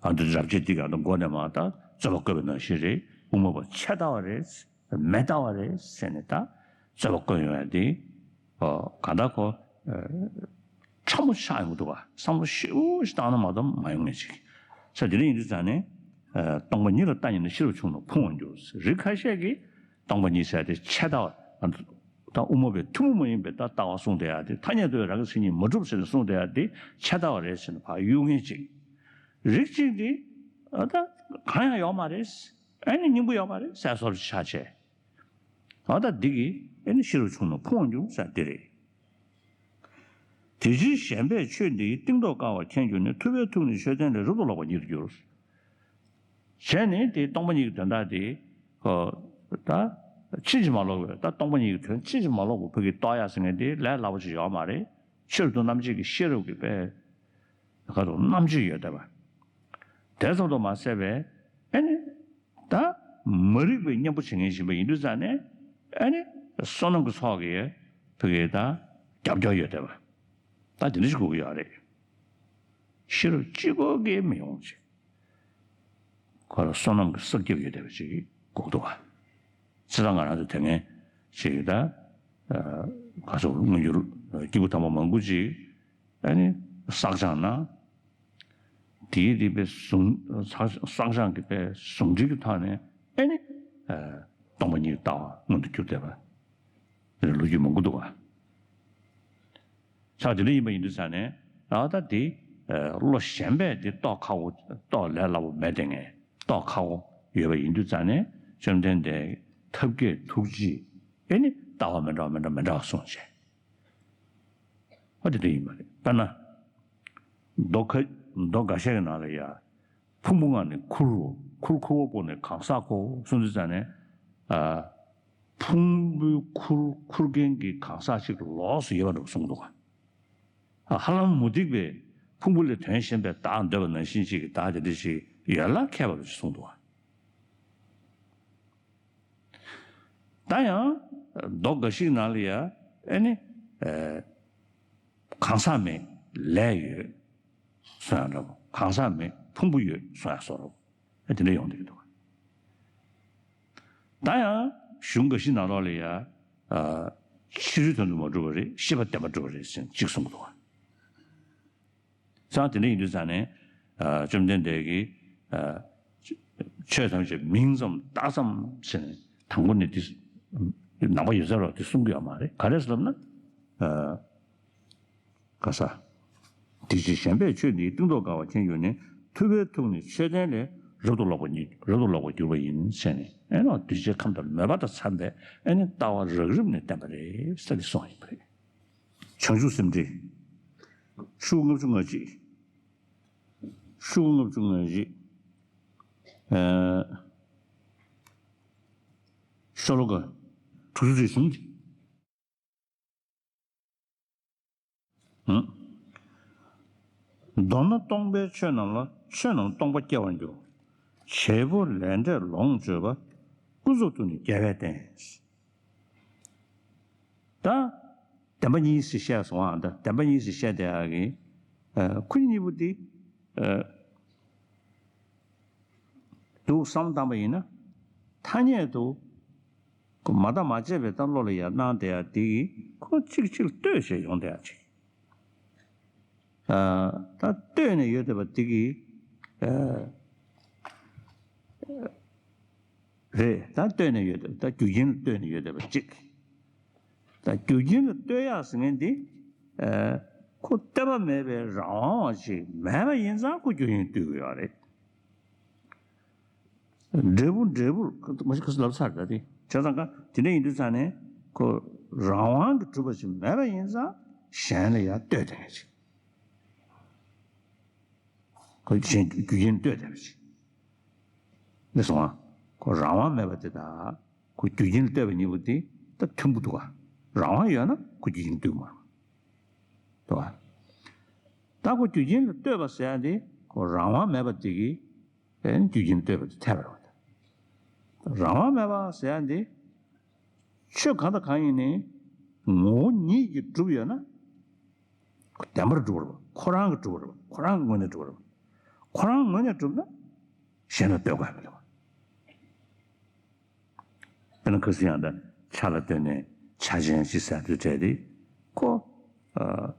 ཨ་ད་རབ་བྱེད་འདི་ག་ད་མགོ་ནས་མར་ད་རྩོད་པ་བཀོད་པའི་ནང་བཞིན་རེད། དབུ་མ་པ་ཆད་ལྟ་བ་རེད། མེད་ལྟ་བ་རེད་ཟེར་ནས་ད་རྩོད་པ་བཀོད་ཡོང་ཡ་དེ། ཨོ་གང་ལྟར་ཁོ། ཨ་ཕྲ་མོ་ཆགས་ཡོང་གི་འདུག་བ། བསམ་བློ་ཞེ་པོ་ཞིག་བཏང་ན་མ་གཏོགས་མ་ཡོང་ངེས་ཅིག་ས་དེ་འདྲ་ཡིན་དུས་ཙང་ནས། ཨ་སྟོང་པ་ཉིད་ལ་ལྟ་ཉེ་ན་ཤེས་རབ་ཆུང་རྣམས་ཕུང་བར་འགྱུར། རིགས་ཁ་ཤས་ཀྱིས་སྟོང་པ་ཉིད་ཟེར་དེ་ཆད་ལྟ་བ། ད་དབུ་མ་པའི་ཐུན་མོང་མ་ཡིན་པའི་ད་ལྟ་བ་གསུངས་བསྡད་ཡ་དེ་ཐ་སྙད་དུ་རང་གི་མཚན་ཉིད་མ་གྲུབ་ཟེར་ནས་གསུངས་བསྡད་ཡ་དེ་ཆད་ལྟ་བ་རེད་ཟེར་ནས་ཕར་གཡུག་མཁན་ཅིག་རིགས་གཅིག་དེ་ཨ་ད་གང་ཡང་ཡོད་མ་རེད། ཨ་ནི་སྙིང་པོ་ཡོད་མ་རེད་ཟེར་བཟོ་འདྲ་ཆགས་བྱས། ཨ་ད་འདི་གི་ ཨེ་ནི་ཤེས་རབ་ཆུང་རྣམས་ཕུང་བར་འགྱུར་ཟེར་དེ་རེད། དེ་ཕྱིར་གཞན་པས་ཆོས་འདིའི་གཏིང་ཐོག་དཀའ་བ་མཁྱེན་གྱུར་ནས། ཐུབ་པས་ཐུགས་ནི་ཆོས་བསྟན་ལས། རབ་ཏུ་ལོག་པར་ཉིད་དུ་འགྱུར། བྱས་ནས་དེ་སྟོང་པ་ཉིད་ཀྱི་དོན་དག་དེ་ཁོ་ད་ཕྱིན་ཅི་མ་ལོག་པའི་ད་སྟོང་པ་ཉིད་ཀྱི་དོན་ཕྱིན་ཅི་མ་ལོག་པ་ཕ་གིར་རྟོགས་ཡག་ཟེར་མཁན་དེ་ལས་སླ་པོ་ཞིག་ཡོད་མ་རེད། ཕྱིར་དུ་རྣམ་འབྱེད་ཀྱི་ཤེས་རབ་ཀྱི་དཔེ་ཁ་དོག་རྣམ་དཔྱོད་ཡོད་བསྡད་པ། དེ་ཙམ་དུ་མ་ཟད་པའི་ཨེ་ནི་ད་མ་རིག་པའི་གཉེན་པོ་བྱེད་མཁན་ཞིག་ཡིན་པ་ཡིན་དུས་ཙང་ནས་ཨེ་ནི་བསོད་ནམས་ཀྱི་ཚོགས་ཀྱིས་ཕ་གིར་ད་རྒྱབ་སྐྱོར་ཡོད་བསྡད་པ། ད་དེ་འདྲ་ཞིག་དགོས་ཀྱི་ཡོད་རེད། ཤེས་རབ་གཅིག་པོ་གིས་མི་ཡོང་ཅིག་ཁོ་ལ་བསོད་ནམས་ཀྱི་གསེར་ཁེབས་ཡོད་བསྡད་པ་ཅིག་དགོས་འདུག་བ། བྱས་ཙང་ང་རང་ཚོ་དེ་སྔའི་ཅིག་ད་ག་ཚོད་མངོན་གྱུར་སྐྱེས་བུ་དམ་པ་མང་པོ་ཅིག་ཨ་ནི་བསགས་སྦྱངས་གནང་། དེའི་དེ་པའི་ཟུང་བསགས་བསགས་སྦྱངས་ཀྱི་པའི་ཟུང་འབྲེལ་གྱི་ཐོག་ནས་ཨ་ནི་སྟོང་པ་ཉིད་ལྟ་བ་མངོན་དུ་གྱུར་བསྡད་པ་ལོ་རྒྱུས་མང་པོ་འདུག་བ། ས་དེ་འདྲ་ཡིན་པ་ཡིན་དུས་ཙང་ནས་ཨ་ད་དེ་བློ་གཞན་པས་དེ་རྟོགས་ཁག་པོ་རྟོགས་ལས་སླ་པོ་མེད་དེ་ངས་རྟོགས་ཁག་པོ་ཡོད་པ་ཡིན་དུས་ཙང་ནས་བཅོམ་ལྡན་འདས་ཐབས་མཁས་ཐུགས་རྗེས་ཨེ་ནི་ལྟ་བ་མི་འདྲ་བ་མི་འདྲ་མི་འདྲ་བ་གསུངས་བྱས། ཨ་དེ་འདྲ་ཡིན་པ་རེད། དཔེར་ན། མདོ་ཁ་མདོ་འགའ་ཤས་ཀྱི་ནང་ལ་ཡ། ཕུང་པོ་ལྔ་ནི་ཁུར་རོ། ཁུར་ཁུར་བ་པོ་ནི་གང་ཟག་གོ་གསུངས་དུས་ཙང་ནས། ཨ། ཕུང་པོའི་ཁུར་ཁུར་མཁན་གྱི་གང་ཟག་ཅིག་ལོགས་སུ་ཡོད་པ་འདྲ་བོ་གསུངས་འདུག་ག་ཧ་ལམ་མུ་སྟེགས་པས་ཕུང་པོ་ལས་དོན་གཞན་པའི་བདག་འདོད་པ་ནང་བཞིན་ཅིག་གི་བདག་དེ་འདྲ་ཞིག་ཡོད་ལ་མཁས་པ་རུ་གསུངས་འདུག་ག་ད་ཡང་མདོ་འགའ་ཞིག་ནང་ལ་ཡ་ཨེ་ནི། ཨེ། གང་ཟག་མེད་ལས་ཡོད་གསུང་ཡང་འདྲ་པོ། གང་ཟག་མེད་ཕུང་པོ་ཡོད་གསུང་ཡང་བཟོ་འདྲ་པོ། ཨེ་དེ་འདྲ་ཡོང་བསྡད་ཀྱི་འདུག་ད་ཡང་གཞུང་འགའ་ཞིག་ནང་ལོགས་ལ་ཡ། ཨ། ཕྱི་རོལ་དོན་དུ་མ་གྲུབ་པ་རེད། ཤེས་པ་བདེན་པར་གྲུབ་པ་རེད་ཟེར་གཅིག་གསུང་གི་འདུག་ཙང་དེ་འདྲ་ཡིན་དུས་ཙང་ནས། ཨ། བཅོམ་ལྡན་འདས་ཀྱིས། ཨ། ཆོས་ཐམས་ཅད་མིང་ཙམ་རྟགས་ཙམ་ཟེར་ནས་དང་པོ་ནས་འདི་ནང་པ་ཡོད་ཚད་རོགས་འདི་གསུང་གི་ཡོད་མ་རེད། ག་རེ་ཟེར་ལབ་ན། ཨ། ག་ས། དེ་ཕྱིར་གཞན་པས་ཆོས་འདིའི་གཏིང་ཐོག་དཀའ་བ་མཁྱེན་གྱུར་ནས། ཐུབ་པས་ཐུགས་ནི་ཆོས་བསྟན་ལས། རབ་ཏུ་ལོག་པར་ཉིད་རབ་ཏུ་ལོག་པར་གྱུར་པ་ཡིན་ཟེར་ནས་ཨེ་ནོ་འདུས་བྱས་ཁམས་དང་མོས་པ་དང་འཚམས་པའི་ཨེ་ནི་ལྟ་བ་རགས་རིམ་ནས་བསྟན་པ་རེད་ཟེར་ནས་གསུངས་ཡིན་པ་རེད། བྱང་ཆུབ་སེམས་འགྲེལ། ཤོག་ལྔ་བཅུ་ང་གཅིག་ཤོག་ལྔ་བཅུ་ང་གཅིག་ཨ། ཤོ་ལོ་ཀ་དྲུག་ཅུ་རེ་གསུམ། ཨང་། མདོར་ན་སྟོང་པའི་ཆོས་རྣམས་ལ། ཆོས་རྣམས་སྟོང་པ་སྐྱེ་བར་འགྱུར། བྱེད་པོ་ལས་འབྲས་ལོངས་སྤྱོད་པ། ཀུན་རྫོབ་ཏུ་ནི་རྒྱལ་བས་བསྟན། ད་བདེན་པ་གཉིས་སུ་བཤད་སོང་ཨ། ད་བདེན་པ་གཉིས་སུ་བཤད་དེ་ཨ་གི། ཨ། ཁོ་གཉིས་པོ་དེ། ཨ། འདུག་བསམ་བཏང་པ་ཡིན་ན། ཐ་སྙད་དུ། ཁོ་མ་བརྟགས་མ་དཔྱད་པའི་ད་བློ་ལ་ཡར་སྣང་དེ་ཡ་དེ་གིས་ཁོ་གཅིག་གཅིག་ལ་ལྟོས་བྱས་ཡོང་དེ་ཡ་ཅིག་ཨ། ད་ལྟོས་ནས་ཡོད་བསྡད་པ་དེ་གིས། ཨ། རེད། ད་ལྟོས་ནས་ཡོད་བསྡད་པ། ད་རྒྱུ་རྐྱེན་ལ་ལྟོས་ནས་ཡོད་བསྡད་པ་གཅིག་ད་རྒྱུ་རྐྱེན་ལ་ལྟོས་ཡག་ཟེར་མཁན་འདི། ཨ། ཁོ་ལྟོས་པ་མེད་པའི་རང་དབང་བ་ཅིག་མེད་པ་ཡིན་ཙང་ཁོ་རྒྱུ་རྐྱེན་ལ་ལྟོས་ཀྱི་ཡོད་རེད། འབྲས་བུ་འབྲས་བུར་མ་གཞི་ཁ་སང་ལབ་ཚར་ད་དེ། བྱས་ཙང་ཀ་དེ་འདྲ་ཡིན་དུས་ཙང་ནས་ཁོ་རང་དབང་གིས་གྲུབ་པ་ཞིག་མེད་པ་ཡིན་ཙང་གཞན་ལ་ཡང་ལྟོས་དེ་ངེས་ཅིག་ཁོ་གཞན་རྒྱུ་རྐྱེན་ལ་ལྟོས་དེ་ངེས་ཅིག་འདི་སོང་ང་ཁོ་རང་དབང་མེད་པ་དེ་དག་ཁོ་རྒྱུ་རྐྱེན་ལ་ལྟོས་པ་གཉིས་པོ་དེ་ད་མཐུན་པོ་འདུག་ག་རང་དབང་ཡོད་ན་ཁོ་རྒྱུ་རྐྱེན་ལ་ལྟོས་མ་རུང་། འདུག་ག་ད་ཁོ་རྒྱུ་རྐྱེན་ལ་ལྟོས་པ་ཟེར་ཡ་དེ་ཁོ་རང་དབང་མེད་པ་དེ་གིས། ཨེ་རྒྱུ་རྐྱེན་ལ་ལྟོས་པ་དེ་འཐད་པ་རེད་པ། རང་དབང་མེད་པ་ཟེར་ཡ་འདི། ཆོས་གང་དང་གང་ཡིན་ནའི་ངོ་བོ་ཉིད་ཀྱིས་གྲུབ་ཡོད་ན། ཁོ་བདེན་པར་གྲུབ་རེད་པ། ཁོ་རང་གིས་གྲུབ་རེད་པ། ཁོ་རང་གི་ངོས་ནས་གྲུབ་རེད་པ། ཁོ་རང་ངོས་ནས་གྲུབ་ན། གཞན་ལ་ལྟོས་དགོས་ཡ་མི་འདུག་པ། དཔེར་ན་ཁ་སང་ཡང་ད་ཆ་ལ་ལྟོས་ནས་ཆ་ཅན་ཅིག་ཟེར་དུས་བྲལ་ཏེ། ཁོ། ཨ།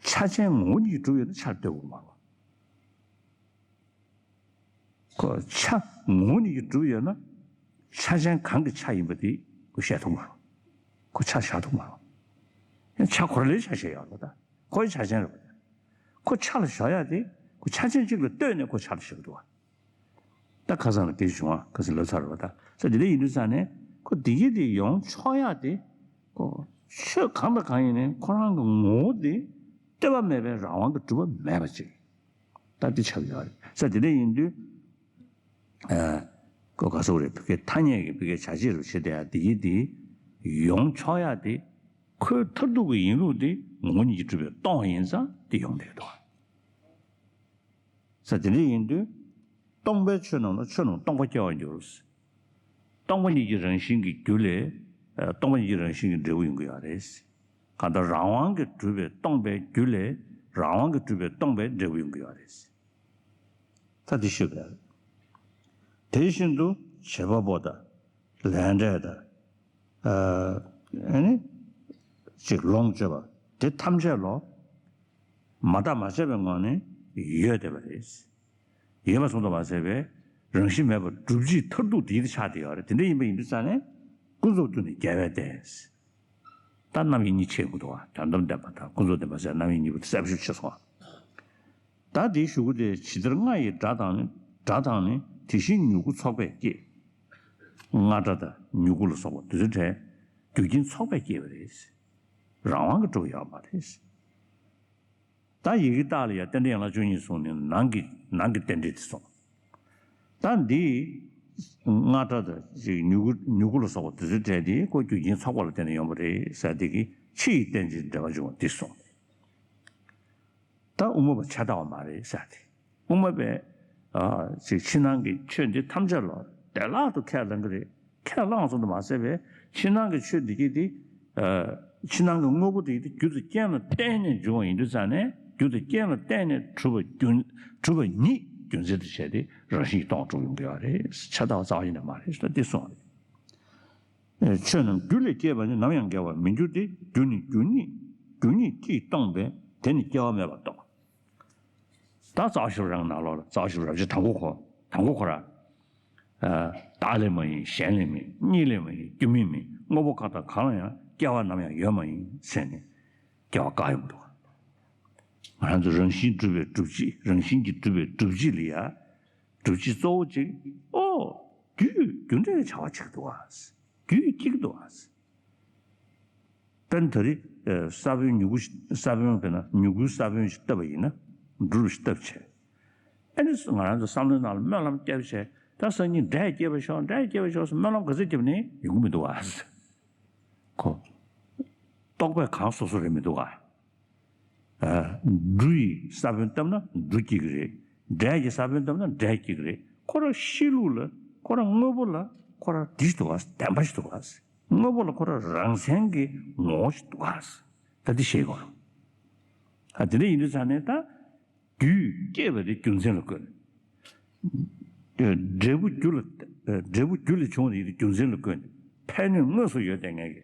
ཆ་ཅན་ངོ་བོ་ཉིད་ཀྱིས་གྲུབ་ཡོད་ན་ཆ་ལ་ལྟོས་དགོས་མ་རེད་པ། ཁོ་ཆ་ངོ་བོ་ཉིད་ཀྱིས་གྲུབ་ཡོད་ན། ཆ་ཅན་གང་གི་ཆ་ཡིན་པ་དེ་ཁོ་བཤད་ཐུབ་མ་རེད། ཁོ་ཆ་བཞག་ཐུབ་མ་རེད། ཡང་ཆ་ཁོ་རང་ལ་ཆ་བཞག་ཡོད་རེད་པ། ད་ཁོ་ཡི་ཆ་ཅན་རེད་པ། ཁོ་ཆ་ལ་བཞག་ཡ་དེ་ཁོ་ཆ་ཅན་གཅིག་ལ་ལྟོས་ནས་ཁོ་ཆ་ལ་བཞག་གི་འདུག་པ། ད་ཁ་སང་ལ་དེ་བྱུང་བ་ཁ་སང་ལབ་ཚར་རེད་པ། ད་ས་དེ་འདྲ་ཡིན་དུས་ཙང་ནས། ཁོ་བདེ་སྐྱིད་དེ་ཡོང་ཆོག་ཡ་དེ། ཁོ་ཆོས་གང་དང་གང་ཡིན་ནའི་ཁོ་རང་གི་ངོ་བོ་དེ་ལྟོས་པ་མེད་པའི་རང་དབང་གི་གྲུབ་པ་མེད་པ་ཅིག་ད་འདི་ཆགས་ཡོད་རེད་ཟེར། དེ་འདྲ་ཡིན་དུས། ཨ། ཁོ་ག་སོག་རེད། ཕ་གིའི་ཐ་སྙད་ཀྱི་ཕ་གིའི་བྱ་བྱེད་རུ་བྱེད་དེ་ཡ་དེ་ཡི་དེ་ཡོང་ཆོག་ཡ་དེ། ཁོའི་མཐར་ཐུག་གི་ཡིན་ལུགས་དེ་ངོ་བོ་ཉིད་ཀྱིས་གྲུབ་པས་སྟོང་ཡིན་ཙང་དེ་ཡོང་བསྡད་འདུག་ཟེར། དེ་འདྲ་ཡིན་དུས། སྟོང་པའི་ཆོས་རྣམས་ལ་ཆོས་རྣམས་སྟོང་པ་སྐྱེ་བར་འགྱུར། སྟོང་པ་ཉིད་ཀྱི་རང་བཞིན་གྱི་རྒྱུ་ལས། ཨ། སྟོང་པ་ཉིད་ཀྱི་རང་བཞིན་གྱི་འབྲས་བུ་ཡོང་གི་ཡོད་རེད། གང་ལྟར་རང་དབང་གིས་གྲུབ་པའི་སྟོང་པའི་རྒྱུ་ལས་རང་དབང་གིས་གྲུབ་པའི་སྟོང་པའི་འབྲས་བུ་ཡོང་གི་ཡོད་རེད། ད་འདི་ཤེས་དགོས། དེ་བཞིན་དུ་བྱེད་པ་པོ་དང་། ལས་འབྲས་དང་། ཨ་ནི། ཅིག་ལོངས་སྤྱོད་པ་དེ་ཐམས་ཅད་ལོ། མ་བརྟགས་མ་དཔྱད་པའི་ངང་ནས་ཡོད་བསྡད་པ་རེད། ཡོད་པ་སོང་དུ་མ་ཟད་པའི་རང་བཞིན་མེད་པར་སྒྲུབ་བྱེད་མཐར་ཐུག་དེ་ཆགས་བསྡད་ཡོད་རེད། དེ་འདྲ་ཡིན་པ་ཡིན་དུས་ཙང་ནས་ཀུན་རྫོབ་ཏུ་ནི་རྒྱལ་བས་ཏེ། ད་རྣམ་དབྱེ་གཉིས་ཕྱེ་དགོས་འདུག་བ། དོན་དམ་བདེན་པ་དང་ཀུན་རྫོབ་བདེན་པ་ཟེར་རྣམ་དབྱེ་གཉིས་པོ་དེ་གསལ་པོ་ཞིག་ཕྱེ་སོང་བ། ད་དེའི་གཞུག་གུ་དེ་ཇི་ལྟར་རྔ་ཡི་སྒྲ་དང་ནི། སྒྲ་དང་ནི་དེ་བཞིན་མྱུ་གུ་ཚོགས་པས་སྐྱེས། རྔ་སྒྲ་དང་མྱུ་གུ་ལ་སོགས་པ་དེ་ཚོའི་གྲས་རྒྱུ་རྐྱེན་ཚོགས་པས་སྐྱེས་པ་རེད། རང་དབང་གིས་གྲུབ་ཡོད་མ་རེད། ད་ཡི་གེ་རྟགས་ལ་ཡང་རྟེན་འབྲེལ་ཡན་ལག་བཅུ་གཉིས་གསུངས་ནས་ནང་གི་ནང་གི་རྟེན་འབྲེལ་དེ་གསུངས། ད་འདི་རྔ་སྒྲ་དང་ཅིག་མྱུ་གུ་མྱུ་གུ་ལ་སོགས་པ་དེ་ཚོའི་གྲས་དེ་ཁོ་རྒྱུ་རྐྱེན་ཚོགས་པ་ལ་བརྟེན་ནས་ཡོང་བ་རེད་ཟེར་དེ་གི་ཕྱི་ཡི་རྟེན་ཅིང་འབྲེལ་བར་འབྱུང་བ་འདི་གསུངས། ད་དབུ་མ་པ་ཆ་ད་བ་མ་རེད་ཟེར་དེ། དབུ་མ་པས་ཨ་ཅིག་ཕྱི་ནང་གི་ཆོས་འདི་ཐམས་ཅད་ལ་བདེ་བླག་ཏུ་ཁས་ལེན་གི་རེད། ཁས་བླངས་སོང་དུ་མ་ཟད་པའི་ཕྱི་ནང་གི་ཆོས་འདི་གི་དེ། ཨ་ཕྱི་ནང་གི་དངོས་པོ་དེ་དེ་རྒྱུ་དང་རྐྱེན་ལ་བརྟེན་ནས་འབྱུང་བ་ཡིན་དུས་ཙང་ནས་རྒྱུ་དང་རྐྱེན་ལ་བརྟེན་ནས་གྲུབ་པ་རྒྱུ་གྲུབ་པ་ཉིད་རྒྱུ་མཚན་དུ་བྱས་ཏེ་རང་བཞིན་གྱིས་སྟོང་གྲུབ་ཡོང་གི་ཡོད་རེད། ཆ་ད་བ་རྩ་བ་ཉིད་ནས་མ་རེད་ཟེར་འདི་གསུངས་རེད། ཆོས་རྣམས་རྒྱུ་ལས་སྐྱེས་པ་ནི་ནམ་ཡང་འགལ་བར་མི་འགྱུར་ཏེ། རྒྱུ་ནི་རྒྱུ་ཉིད་རྒྱུ་ཉིད་ཀྱིས་སྟོང་པས་དེ་ནི་སྐྱེ་བ་མེད་པར་རྟོགས། ད་རྩ་བ་ཤེས་རབ་རང་ནང་ལོགས་ལ་རྩ་བ་ཤེས་རབ་རབ་བྱེད་དང་པོ་ཁོ་དང་པོ་ཁོ་ར། བདག་ལས་མ་ཡིན་གཞན་ལས་མ་ཡིན་གཉིས་ལས་མ་ཡིན་རྒྱུ་མེད་མིན་དངོས་པོ་གང་དང་གང་ལ་ཡང་སྐྱེ་བ་ནམ་ཡང་ཡོད་མ་ཡིན་ཟེར་ནས་སྐྱེ་བ་བཀག་ཡོང་གི་འདུག་ང་རང་ཚོ་རང་བཞིན་གྲུབ་པའི་སྒྲུབ་བྱེད་རང་བཞིན་གྱིས་གྲུབ་པའི་སྒྲུབ་བྱེད་ལ་ཡ། སྒྲུབ་བྱེད་གཙོ་བོ་གཅིག་ཨོ། རྒྱུ་རྒྱུ་འབྲས་བྱ་བ་གཅིག་འདུག་ཨ། རྒྱུ་གཅིག་འདུག་ཨ། དཔེར་ན་ད་རེས་ས་བོན་མྱུ་གུ་ཞིག་ས་བོན་དཔེར་ན་མྱུ་གུའི་ས་བོན་ཞིག་བཏབ་པ་ཡིན་ན་འབྲུ་རུ་ཞིག་བཏབ་བྱས། ཨ་ནི་ང་རང་ཚོ་བསམ་བློའི་ནང་ལ་སྨོན་ལམ་བརྒྱབ་བྱས་ད་སང་ཉིན་འབྲས་སྐྱེས་པ་ཤོག་འབྲས་སྐྱེས་པ་ཤོག་སྨོན་ལམ་ག་ཚོད་བརྒྱབ་ནས་ཡོང་གི་མི་འདུག་ཨ། ཁོ། རྟོག་པས་གང་སོ་སོ་རེད་མི་འདུག་ཨ། འབྲུ་ཡི་ས་བོན་བཏབ་ན་འབྲུ་སྐྱེ་གི་རེད། འབྲས་ཀྱི་ས་བོན་བཏབ་ན་འབྲས་སྐྱེ་གི་རེད། ཁོ་རང་གཤིས་ལུགས་ལ་ཁོ་རང་དངོས་པོ་ལ་ཁོ་རང་འདི་ཞིག་འདུག་ག་བདེན་པ་ཞིག་འདུག་ག་དངོས་པོ་ལ་ཁོ་རང་རང་མཚན་གྱི་ངོ་བོ་ཞིག་འདུག་ག་ད་འདི་ཤེས་དགོས། ཨ་དེ་འདྲ་ཡིན་དུས་ཙང་ནས་ད་རྒྱུས་སྐྱེས་པ་དེ་རྒྱུ་མཚན་ལ་བཀོད། འབྲས་བུ་རྒྱུ་ལ་འབྲས་བུ་རྒྱུ་ལས་བྱུང་བ་དེ་རྒྱུ་མཚན་ལ་བཀོད་ནས་ཕན་གནོད་དངོས་སུ་ཡོད་དེ་ངེས་ཀྱི།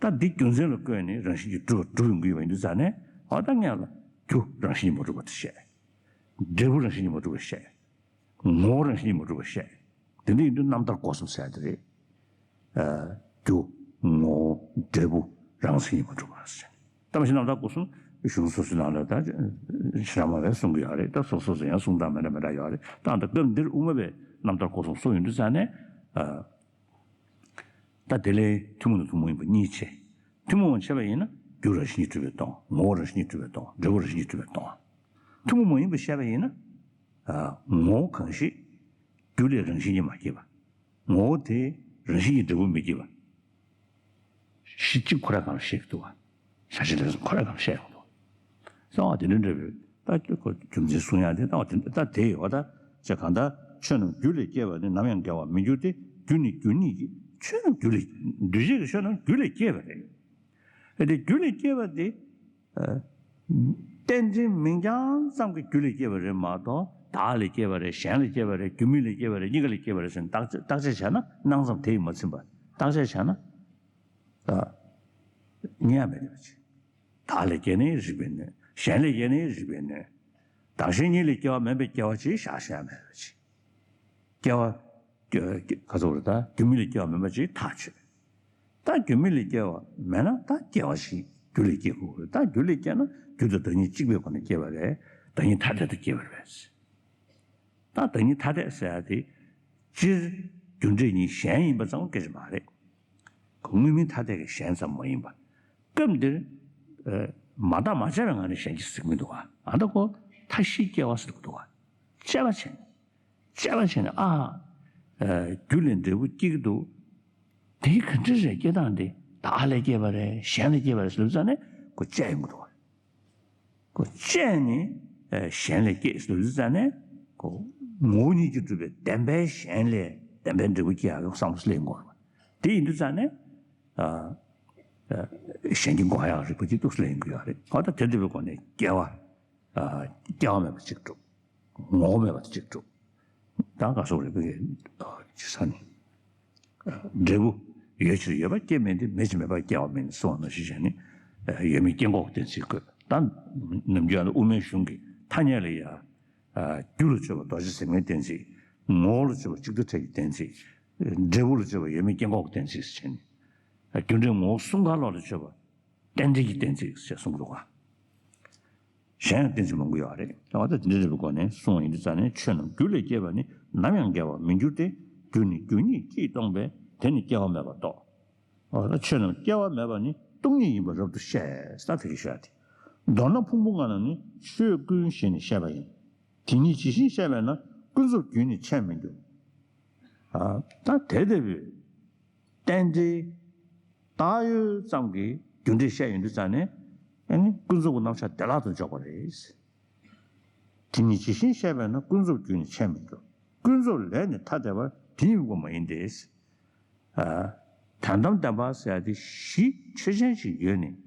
ད་འདི་རྒྱུ་མཚན་ལ་བཀོད་ནས་རང་བཞིན་གྱིས་གྲུབ་པ་གྲུབ་ཡོང་གི་ཡོད་པ་ཡིན་དུས་ཙང་ནས་ཨ་ད་ངས་ལ་རྒྱུ་རང་བཞིན་གྱིས་མ་གྲུབ་པ་དེ་བཤད། འབྲས་བུ་རང་བཞིན་གྱིས་མ་གྲུབ་པ་བཤད། ངོ་བོ་རང་བཞིན་གྱིས་མ་གྲུབ་པ་བཤད། དེ་འདྲ་ཡིན་དུས་རྣམ་ཐར་སྒོ་གསུམ་ཟེར་དེ་རེད། རྒྱུ། ངོ་བོ། འབྲས་བུ་རང་བཞིན་གྱིས་མ་གྲུབ་པ་ཟེར། ད་མ་གཞི་རྣམ་ཐར་སྐུ་གསུམ་གཞུང་སོ་སོའི་ནང་ལ་ད་ཕྱི་ར་མ་བས་གསུང་གི་ཡོད་རེད། ད་སོ་སོ་སོ་ཡང་གསུང་སྟངས་མི་འདྲ་མི་འདྲ་ཡོད་རེད། ད་ད་སྐབས་འདིར་དབུ་མ་པའི་རྣམ་ཐར་སྐུ་གསུམ་གསུང་ཡོང་དུས་ཙང་ནས་ད་དེ་ལས་ཐུན་མོང་དང་ཐུན་མོང་ཡིན་པ་གཉིས་ཕྱེ། ཐུན་མོང་བ་བཤད་པ་ཡིན་ན་རྒྱུ་རང་བཞིན་གྱིས་གྲུབ་པས་སྟོང་། ངོ་བོ་རང་བཞིན་གྱིས་གྲུབ་པས་སྟོང་། འབྲས་བུ་རང་བཞིན་གྱིས་གྲུབ་པས་སྟོང་། ཐུན་མོང་མ་ཡིན་པ་བཤད་པ་ཡིན་ན་ངོ་བོ་གང་ཞིག་རྒྱུ་ལས་རང་བཞིན་གྱིས་མ་སྐྱེས་པ། ངོ་བོ་དེ་རང་བཞིན་གྱིས་འབྲས་བུ་མི་སྐྱེ་བ། གཞི་གཅིག་ཁོ་ར་གང་བཤད་ཀྱི་འདུག་བ། བྱ་བྱེད་ལས་གསུམ་ཁོ་ར་གང་བཤད་ཡོང་འདུག་གསང་བ་དེ་འདྲ་འདྲ་བའི་ད་ཁོ་རྒྱུ་མཚན་གསུང་ཡག་དེ་ལྟ་བ་དེ་འདྲ་ད་དེ་ཡོད་ད་ཅེས་གང་ལྟར་ཆོས་རྣམས་རྒྱུ་ལས་སྐྱེས་པ་ནི་ནམ་ཡང་འགལ་བར་མི་འགྱུར་ཏེ། རྒྱུ་ནི་རྒྱུ་ཉིད་ཀྱིས་ཆོས་རྣམས་རྒྱུ་ལས་འདུས་བྱས་ཀྱི་ཆོས་རྣམས་རྒྱུ་ལས་སྐྱེས་པ་རེད། ཨེ་དེ་རྒྱུ་ལས་སྐྱེས་པ་དེ། རྟེན་འབྲེལ་མིང་རྐྱང་ཙམ་གྱི་རྒྱུ་ལས་སྐྱེས་པ་རེད་མ་གཏོགས་བདག་ལས་སྐྱེས་པ་རེད། གཞན་ལས་སྐྱེས་པ་རེད། རྒྱུ་མེད་ལས་སྐྱེས་པ་རེད། གཉིས་ཀ་ལས་སྐྱེས་པ་རེད་ཟེར་ནས་བརྟག་དཔྱད་བརྟག་དཔྱད་བྱས་ན་སྣང་ཙམ་དེ་ཡིས་མ་ཚིམ་པ། བརྟག་དཔྱད་བྱས་ན་ཉེ་བ་མེད་པ་ཅིག་བདག་ལས་སྐྱེས་ནས་རིག་པའི་གནས། གཞན་ལས་སྐྱེས་ནས་རིག་པའི་གནས། བདག་གཞན་གཉིས་ལས་སྐྱེ་བ་མིན་པའི་སྐྱེ་བ་ཅིག་བཞག་བཞག་མེད་པ་ཅིག་སྐྱེ་བ། ག་ཚོད་རེད་ད་རྒྱུ་མེད་ལས་སྐྱེ་བ་མིན་པ་ཅིག་ཐག་ཆོད། ད་རྒྱུ་མེད་ལས་སྐྱེ་བ་མེད་ན་ད་སྐྱེ་བ་ཞིག་རྒྱུ་ལས་སྐྱེ་དགོས་རེད། ད་རྒྱུ་ལས་སྐྱེ་ན་རྒྱུ་དང་བདག་ཉིད་གཅིག་པའི་སྒོ་ནས་སྐྱེ་བ་རེད། བདག་ཉིད་ཐ་དད་དུ་སྐྱེ་བ་རེད། ད་བདག་ཉིད་ཐ་དད་ཟེར་ཡ་དེ། སྤྱིར། རྒྱུ་འབྲས་གཉིས་གཞན་ཡིན་པ་ཙམ་སྐད་ཆ་མ་རེད། ཁོ་དངོས་མིང་ཐ་དད་ཀྱི་གཞན་ཙམ་མ་ཡིན་པ། སྐབས་འདིར་ཨ་མ་བརྟགས་མ་དཔྱད་པའི་ངང་ནས་གཞན་གྱིས་ཟེར་གྱི་མི་འདུག་ག་ཨ་ད་ཁོ་མཐའ་བཞིའི་སྐྱེ་བ་ཟེར་གྱི་འདུག་ག་དཔྱད་པ་བྱས་ནས། དཔྱད་པ་བྱས་ནས་ཨ། ཨ་རྒྱུ་ལས་འབྲས་བུ་སྐྱེ་གི་འདུག་དེ་ག་འདྲ་རེད། སྐྱེ་སྟངས་དེ་བདག་ལས་སྐྱེས་པ་རེད། གཞན་ལས་སྐྱེས་པ་རེད་ཟེར་ལབ་ཙང་ནས་ཁོ་དཔྱད་ཡོང་གི་འདུག་ག་ཁོ་དཔྱད་ནས་ཨ་གཞན་ལས་སྐྱེས་ཟེར་ལབ་ཙང་ནས་ཁོ་ངོ་བོ་ཉིད་ཀྱིས་གྲུབ་པའི་བདེན་པའི་གཞན་ལས་བདེན་པའི་འབྲས་བུ་སྐྱེ་ཡག་གི་བསམ་བློ་སླེབས་ཡོང་གི་རེད། དེ་ཡིན་དུས་ཙང་ནས་ཨ་ཨ་གཞན་གྱིས་འགོག་ཡག་རིགས་པ་ཅིག་ཏུ་སླེབས་ཡོང་གི་ཡོད་རེད། ཨ་ད་དེ་འདྲ་བའི་སྒོ་ནས་སྐྱེ་བ། ཨ་སྐྱེ་བ་མེད་པ་གཅིག་གྲུབ། ངོ་བོ་མེད་པ་གཅིག་གྲུབ། ད་ག་སོགས་རེད་པའི་ཅི་ས་ནི། འབྲས་བུ་ཡོད་ཕྱིར་ཡོད་པ་སྐྱེ་མེད་དེ། མེད་ཕྱིར་མེད་པ་སྐྱེ་བ་མེད་ནི་གསུངས་པ་ནང་བཞིན་བྱས་ནས་ཡོད་མེད་སྐྱེ་འགོག་གི་གཏན་ཚིགས་བཀོད། ད་ནམ་རྒྱུན་ཨ་ནི་དབུ་མའི་གཞུང་གི་ཐ་སྙད་ལ་ཡ། རྒྱུ་ལ་དཔྱོད་པ་རྡོ་རྗེ་ཟེགས་མའི་གཏན་ཚིགས། ངོ་བོ་ལ་དཔྱོད་པ་གཅིག་དང་ཕྲད་ཀྱི་གཏན་ཚིགས། འབྲས་བུ་ལ་དཔྱོད་པ་ཡོད་མེད་སྐྱེ་འགོག་གི་གཏན་ཚིགས་ཟེར་བྱས་ནས། རྒྱུ་འབྲས་ངོ་བོ་གསུམ་ཀ་ལོག་ལ་དཔྱོད་པ། རྟེན་འབྲེལ་གྱི་གཏན་ཚིགས་ཞེས་གསུངས་འདུག་ག་གཞན་ཡང་གཏན་ཚིགས་མང་པོ་ཡོད་རེད། ད་ལྟ་དེ་འདྲ་རེད་པའི་སྒོ་ནས་གསུངས་ཡིན་དུས་ཙང་ནས། ཆོས་རྣམས་རྒྱུ་ལས་སྐྱེས་པ་ནི། ནམ་ཡང་འགལ་བར་མི་འགྱུར་ཏེ། རྒྱུ་ནི་རྒྱུ་ཉིད་ཀྱིས་སྟོང་པས། དེ་ནི་སྐྱེ་བ་མེད་པར་རྟོགས། འོ་ད་ཆོས་རྣམས་སྐྱེ་བ་མེད་པ་ནི་སྟོང་ཉིད་ཡིན་པ་རབ་ཏུ་ཤེས། ད་དེ་གི་ཤོད་དེ། མདོར་ན་ཕུང་པོ་ལྔ་རྣམས་ནི། ཆོས་ཀུན་ཞེས་ནི་བཤད་པ་ཡིན། དེ་ཉིད་ཇི་བཞིན་བཤད་པས་ན། ཀུན་རྫོབ་རྒྱུན་ནི་ཆད་མི་འགྱུར། ཨ་ད་དེ་ལྟ་བུའི་རྟེན་འབྲེལ་བཏགས་ཡོད་ཙམ་གྱི་རྒྱུ་འབྲས་བཤད་ཡོང་དུས་ཙང་ནས། ཨ་ནི་ཀུན་རྫོབ་ཀྱི་རྣམ་གཞག་བདེ་བླག་ཏུ་འཇོག་པ་རེད། དེ་ཉིད་ཇི་བཞིན་བཤད་པས་ན། ཀུན་རྫོབ་རྒྱུན་ནི་ཆད་མི་འགྱུར། ཀུན་རྫོབ་ལས་ནི་ཐ་དད་པར། དེ་ཉིད་དབུ་མ་ཡིན་ཏེ། ཨ་དོན་དམ་བདེན་པ་ཟེར་ཡ་དེ་གཞི་ཆོས་ཅན་ཞིག་ཡོད་ནས།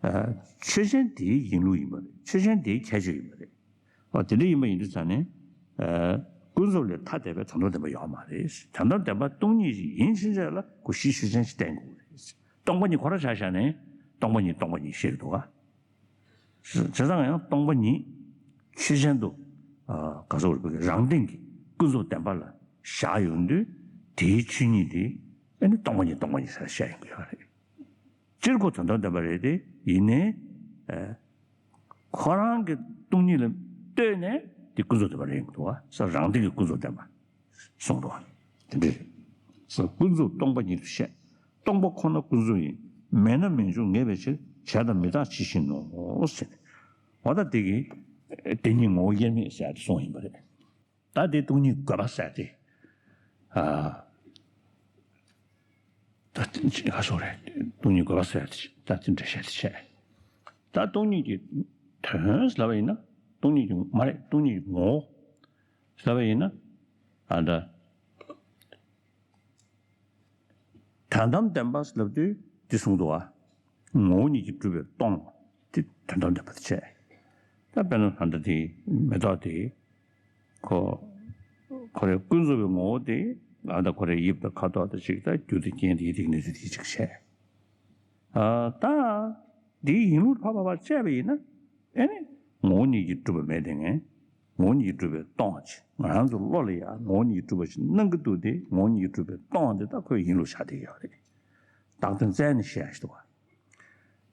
ཨ་ཆོས་ཅན་དེའི་ཡིན་ལུགས་ཡིན་པ་རེད། ཆོས་ཅན་དེའི་ཁྱད་ཆོས་ཡིན་པ་རེད། ཨ་དེ་འདྲ་ཡིན་པ་ཡིན་དུས་ཙང་ནས། ཨ་ཀུན་རྫོབ་ལས་ཐ་དད་པའི་དོན་དམ་བདེན་པ་ཡོད་མ་རེད། དོན་དམ་བདེན་པ་སྟོང་ཉིད་ཅིག་ཡིན་ཕྱིན་ཆད་ལ་ཁོ་གཞི་ཆོས་ཅན་ཞིག་བསྟན་དགོས་རེད། སྟོང་པ་ཉིད་ཁོ་རང་ཆ་བཞག་ནས་སྟོང་པ་ཉིད་སྟོང་པ་ཉིད་བཤད་ཀྱི་འདུག་ག་བྱས་ཙང་ཡང་སྟོང་པ་ཉིད་ཆོས་ཅན་དུ། ཨ་ག་ཟེར་བ་རེད། རང་སྟེང་གི་ཀུན་རྫོབ་བདེན་པ་ལ་བཞག་ཡོང་དུས། དེའི་ཆོས་ཉིད་དེ་ཨ་ནི་སྟོང་པ་ཉིད་སྟོང་པ་ཉིད་ཟེར་བཤད་ཡོང་གི་ཡོད་རེད། སྤྱིར་ཁོ་དོན་དམ་བདེན་པ་རེད་དེ། ཡིན་ནའི་ཨ་ཁོ་རང་གི་སྟོང་ཉིད་ལ་ལྟོས་ནས་དེ་ཀུན་རྫོབ་བདེན་པ་རེད་འདུག་བ། ས་རང་སྟེང་གི་ཀུན་རྫོབ་བདེན་པ་གསུངས་འདུག་བ། དེ་འདྲ་རེད། ས་ཀུན་རྫོབ་སྟོང་པ་ཉིད་དུ་བཤད། སྟོང་པ་ཁོ་ན་ཀུན་རྫོབ་ཡིན། མེད་ན་མི་འབྱུང་ངེས་པའི་ཕྱིར། བྱས་དང་མི་རྟག་ཇི་བཞིན་ནོ་ཟེར། འོ་ད་དེ་གི་དེ་ཉིད་ངོ་བོ་དབྱེར་མེད་ཟེར་ཡ་དེ་གསུངས་ཡིན་པ་རེད། ད་དེ་སྟོང་ཉིད་འགོད་པ་ཟེར་ཏེ། ཨ། ད་ཅི་ག་སོགས་རེད། སྟོང་ཉིད་འགོད་པ་ཟེར་ཏེ། ད་དེ་འདྲ་བཤད་དེ་བྱས། ད་སྟོང་ཉིད་ཀྱི་དོན་ལབ་པ་ཡིན་ན། སྟོང་ཉིད་ཀྱི་མ་རེད། སྟོང་ཉིད་ཀྱི་ངོ་བོ་ལབ་པ་ཡིན་ན། ཨ་ད། དོན་དམ་བདེན་པ་ལབ་དུས་འདི་གསུངས་འདུག་བ། ངོ་བོ་ཉིད་ཀྱིས་གྲུབ་པས་སྟོང་། དེ་དོན་དམ་བདེན་པ་དེ་བྱས། ད་དཔེར་ན་ད་ལྟ་དེ་མེ་ཏོག་དེ། ཁོ་ཁོ་རའི་ཀུན་རྫོབ་པའི་ངོ་བོ་དེ། ཨ་ད་ཁོ་རའི་དབྱིབས་དང་ཁ་དོག་དང་གཅིག་དང་། རྒྱུ་དང་རྐྱེན་དེ་ཡི་དེ་གནས་ཚུལ་དེ་གཅིག་བྱས། ཨ་ད་འདིའི་ཡིན་ལུགས་ཕར་ཕར་ཕར་དཔྱད་པ་ཡིན་ན། ཨེ་ནི་ངོ་བོ་ཉིད་ཀྱིས་གྲུབ་པ་མེད་དེ་ངས། ངོ་བོ་ཉིད་ཀྱིས་གྲུབ་པའི་སྟོང་ཅིག་ང་རང་ཚོ་བློ་ལ་ཡང་ངོ་བོ་ཉིད་ཀྱིས་གྲུབ་པ་ཞིག་སྣང་གི་འདུག་སྟེ། ངོ་བོ་ཉིད་ཀྱིས་གྲུབ་པའི་སྟོང་དེ་ད་ཁོའི་ཡིན་ལུགས་ཆགས་བསྡད་ཡོད་རེད། རྟག་དོན་བཙལ་ནས་བཤད་ཡ་ཞིག་འདུག་བ།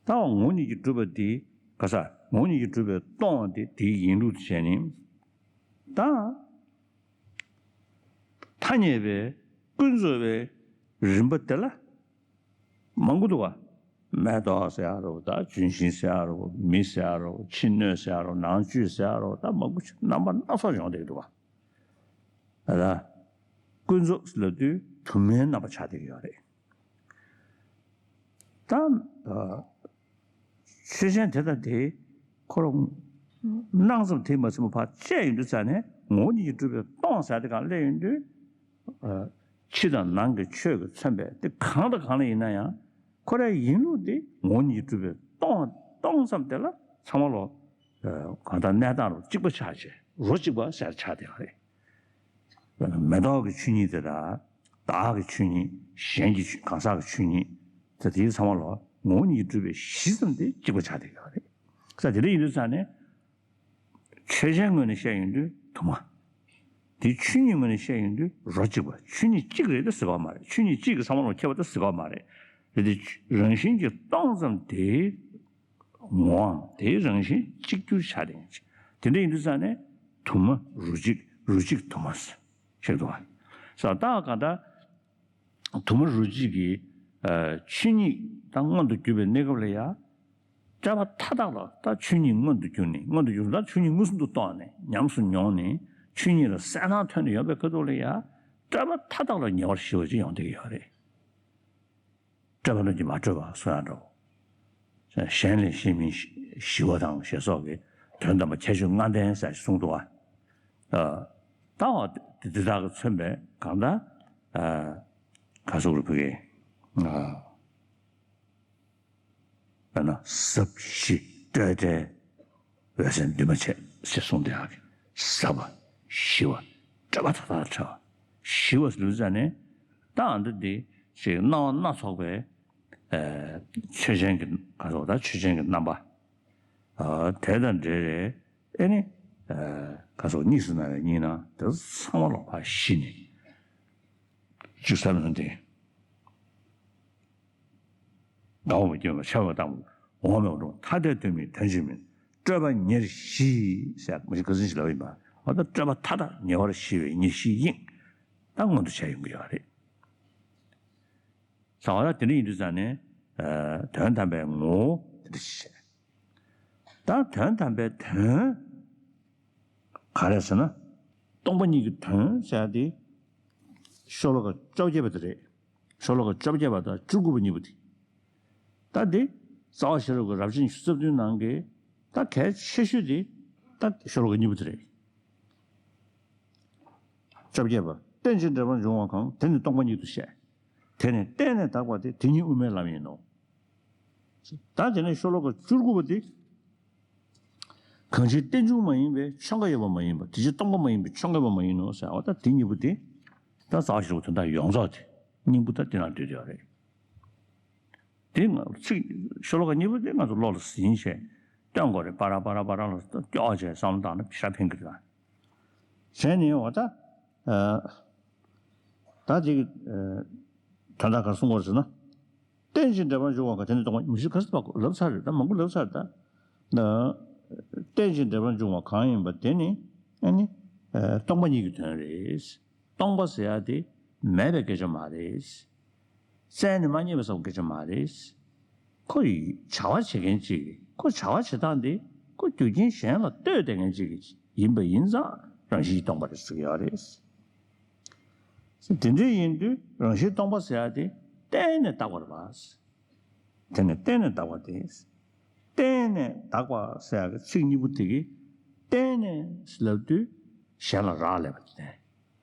ད་ངོ་བོ་ཉིད་ཀྱིས་གྲུབ་པ་དེ་ག་ས། ངོ་བོ་ཉིད་ཀྱིས་གྲུབ་པའི་སྟོང་དེ་དེའི་ཡིན་ལུགས་དེ་བྱས་ནས། ད་ཐ་སྙད་པའི་ཀུན་རྫོབ་པའི་རིམ་པ་དེ་ལ་མང་པོ་འདུག་བ། མེ་ཏོག་ཟེར་ཡ་རོ། ད་ལྗོན་ཤིང་ཟེར་ཡ་རོ། མི་ཟེར་ཡ་རོ། ཕྱི་སྣོད་ཟེར་ཡ་རོ། ནང་བཅུད་ཟེར་ཡ་རོ། ད་མང་པོ་ཞིག་རྣམ་པ་སྣ་ཚོགས་ཡོང་བསྡད་འདུག་བ། ད་ཀུན་རྫོབ་ལབ་དུས་དུ་མའི་རྣམ་པ་ཆགས་བསྡད་ཀྱི་ཡོད་རེད། ད་ཆོས་ཅན་དེ་དང་དེ་ཁོ་རང་སྣང་ཙམ་དེ་མ་ཟིན་པ་ཕར་དཔྱད་ཡོང་དུས་ཙང་ནས། ངོ་བོ་ཉིད་ཀྱིས་གྲུབ་པའི་སྟོང་ཟེར་དེ་གང་སླེབས་ཡོང་དུས། ཕྱི་དང་ནང་གི་ཆོས་ཀྱིས་མཚོན་པའི་དེ་གང་དང་གང་ལ་ཡིན་ན་ཡང་། ཁོ་རའི་ཡིན་ལུགས་དེ་ངོ་བོ་ཉིད་ཀྱིས་གྲུབ་པའི་སྟོང་སྟོང་ཙམ་དེ་ལ་ཚང་མ་ལོ། གང་ལྟར་གནས་སྟངས་རོ་གཅིག་པ་ཆགས་བྱས། རོ་གཅིག་པ་ཟེར་ཆགས་བསྡད་པ་རེད། མེ་ཏོག་གི་ཆོས་ཉིད་དེ་དང་། བདག་གི་ཆོས་ཉིད། གཞན་གྱི་ཆོས། གང་ཟག་གི་ཆོས་ཉིད་དེ། དེའི་ཚང་མ་ལ་ངོ་བོ་ཉིད་ཀྱིས་གྲུབ་པའི་གཞི་ཙམ་དེ་གཅིག་པ་ཆགས་བསྡད་ཡོད་རེད། ས་དེ་འདྲ་ཡིན་དུས་ཙང་ནས། ཆོས་ཅན་ངོས་ནས་བཤད་ཡོང་དུས་དུ་མ། དེ་ཆོས་ཉིད་ངོས་ནས་བཤད་ཡོང་དུས་རོ་གཅིག་པ། ཆོས་ཉིད་གཅིག་རེད་དེ་ཟེར་གྱི་ཡོད་མ་རེད། ཆོས་ཉིད་གཅིག་གིས་ཚང་མ་ལ་ཁྱབ་པ་དེ་ཟེར་གྱི་ཡོད་མ་རེད། རེད་དེ། རང་བཞིན་གྱིས་སྟོང་ཙམ་དེའི་ངོའམ་དེའི་རང་བཞིན་གཅིག་གྱུར་ཆགས་བསྡད་ཡིན། དེ་འདྲ་ཡིན་དུས་ཙང་ནས་དུ་མ་རོ་གཅིག་རོ་གཅིག་དུ་མ་ཟེར་ཞིག་འདུག་བ། ས་ད་ག་ད་དུ་མ་རུ་གཅིག་གི་ཆོས་ཉིད་དང་མངོན་དུ་གྱུར་པའི་གནས་སྐབས་ལ་ཡང་སྤྲོས་པ་མཐའ་དག་ལ་ད་ཆོས་ཉིད་མངོན་དུ་གྱུར་ནས། མངོན་དུ་གྱུར་ལ་ཆོས་ཉིད་མངོན་སུམ་དུ་རྟོགས་ནས་ཉམས་སུ་མྱོང་ནས་ཆོས་ཉིད་ལ་གསལ་སྣང་ཐོན་ནས་ཡོད་པའི་ཁ་ཐུག་ལ་ཡང་སྤྲོས་པ་མཐའ་དག་ལ་ཉེ་བར་ཞི་བ་ཅིག་ཡོང་བསྡད་ཀྱི་ཡོད་རེད། སྤྲོས་པ་རྣམས་ཀྱིས་མ་གྲོལ་བ་གསུང་ཡག་འདྲ་བོ། གཞན་ལས་གཞན་མིན་ཞི་བ་དང་ཞེས་སོགས་ཀྱི་དོན་དམ་པ་ཁྱད་ཆོས་ལྔ་ལྡན་ཟེར་གསུངས་འདུག་བ། ད་འོ་དེ་དག་གིས་མཚོན་པའི་གང་ལྟར་ག་སོགས་རུ་ཕུག་གི་དཔེར་ན་ཟབ་ཞི་སྤྲོས་བྲལ། འོད་གསལ་འདུས་མ་བྱས་ཞེས་གསུངས་ཏེ། ཡང་ཟབ་པ་ཞི་བ་སྤྲོས་པ་མཐའ་དག་བྲལ་བ། ཞི་བ་ལུས་ཙ་ནས་ད་ཨ་འདི་འདི་ཞིག་སྣང་བ་སྣ་ཚོགས་པའི་ཆོས་ཅན་གྱི་ག་སོགས་ད་ཆོས་ཅན་གྱི་རྣམ་པ་དེ་དང་འབྲེལ་རེད། ཨེ་ནི་ག་སོགས་གཉིས་སུ་སྣང་བའི་གཉིས་སྣང་དེ་ཚང་མ་ལོག་པར་ཞི་ནས་ཅིག་བསམ་ན་དེ། དགའ་བ་མ་སྐྱེས་པ་ཆགས་པ་དང་འོང་མེད་འགྲོ། ཐ་དད་དོན་མིན་དོན་གཅིག་མིན། སྤྲོས་པ་ཉེར་ཞི་ཟེར་མི་ཞིག་ག་ཚོད་ཞིག་ལབ་ཡིན་པ། འོ་ད་སྤྲོས་པ་མཐའ་དག་ཉེ་བར་ཞི་བའི་ཉེར་ཞིའི་དབྱིངས་ད་མངོན་དུ་བྱས་ཡོང་གི་ཡོད་རེད། ས་འོ་ད་དེ་འདྲ་ཡིན་དུས་ཙང་ནས་དོན་དམ་པའི་ངོ་བོ་དེ་འདྲ་ཞིག་བཤད། ད་དོན་དམ་པའི་དོན་ག་རེ་ཟེར་ན། སྟོང་པ་ཉིད་ཀྱི་དོན་ཟེར་ཡ་དེ་ཤོ་ལོ་ཀ་བཅོ་བརྒྱད་པ་དེ་རེད། ཤོ་ལོ་ཀ་བཅོ་བརྒྱད་པ་དང་བཅུ་དགུ་པ་གཉིས་པོ་དེ། ད་དེ་རྩ་བ་ཤེས་རབ་ཀྱི་རབ་བྱེད་ཉི་ཤུ་རྩ་བདུན་ནང་གི་ད་གལ་ཆེ་ཤོས་དེ་ད་ཤོ་ལོ་ཀ་གཉིས་པོ་དེ་རེད། བཅོ་བརྒྱད་པ། རྟེན་ཅིང་འབྲེལ་པར་འབྱུང་བ་གང་། དེ་ནི་སྟོང་པ་ཉིད་དུ་བཤད། དེ་ནི་བརྟེན་ནས་དག་པ་སྟེ། དེ་ཉིད་དབུ་མའི་ལམ་ཡིན་ནོ། ད་དེ་ནས་ཤོ་ལོ་ཀ་བཅུ་དགུ་པ་དེ། གང་ཕྱིར་རྟེན་འབྱུང་མ་ཡིན་པས་ཆོས་འགའ་ཡོད་པ་མ་ཡིན་པ། དེ་ཕྱིར་སྟོང་པ་མ་ཡིན་པས་ཆོས་འགའ་ཡོད་པ་མ་ཡིན་ནོ་ཟེར་བ། ད་དེ་གཉིས་པོ་དེ་ད་རྩ་བ་ཤེས་རབ་དོན་དག་ཡོངས་རྫོགས་དེ་སྙིང་པོ་ད་དེ་ནང་འདུས་ཡོད་རེད། དེ་ང་ཚིག་ཤོ་ལོ་ཀ་གཉིས་པོ་དེ་ང་ཚོ་བློ་ལ་ཟིན་བྱས་སྟོན་དགོས་རེད། པ་ར་པ་ར་པ་ར་ལ་སྐྱོར་བྱས་བསམ་བློ་བཏང་ན་ཤ་ཕན་གི་རེད། བྱས་ནས་འོ་ད། ད་ཅིག་དོན་དག་ག་རེ་གསུང་དགོས་རེད་ཟེར་ན། རྟེན་ཅིང་འབྲེལ་པར་འབྱུང་བ་གང་། དེ་ནི་སྟོང་པ། མི་ཤི་ཁ་སི་པ་ལབ་ཚར་རེད། ད་མང་པོ་ལབ་ཚར། ད་རྟེན་ཅིང་འབྲེལ་པར་འབྱུང་བ་གང་ཡིན་པ་དེ་ནི་ཨ་ནི་སྟོང་པ་ཉིད་ཀྱི་དོན་རེད། སྟོང་པ་ཟེར་ཡ་དེ་མེད་པའི་སྐད་ཆ་མ་རེད། བཙལ་ནས་མ་རྙེད་པའི་བསམ་སྐད་ཆ་མ་རེད། ཁོ་ཡི་བྱ་བ་བྱེད་མཁན་ཅིག་གིས་ཁོ་བྱ་བ་བྱེད་སྟངས་དེ་ཁོ་རྒྱུ་རྐྱེན་གཞན་ལ་ལྟོས་བསྡད་མཁན་ཅིག་གིས་ཡིན་པ་ཡིན་ཙང་རང་བཞིན་གྱིས་སྟོང་པ་རེད་ཟེར་གྱི་ཡོད་རེད། དེ་འདྲ་ཡིན་དུས་རང་བཞིན་སྟོང་པ་ཟེར་ཡ་དེ་གཏན་ནས་དག་པ་རེད་པ། དེ་ནས་གཏན་ནས་དག་པ་དེ། གཏན་ནས་དག་པ་ཟེར་ཡ་གི་ཚིག་གཉིས་པོ་དེ་གིས་གཏན་ནས་ལབ་དུས་གཞན་ལ་རག་ལས་པ་དེ།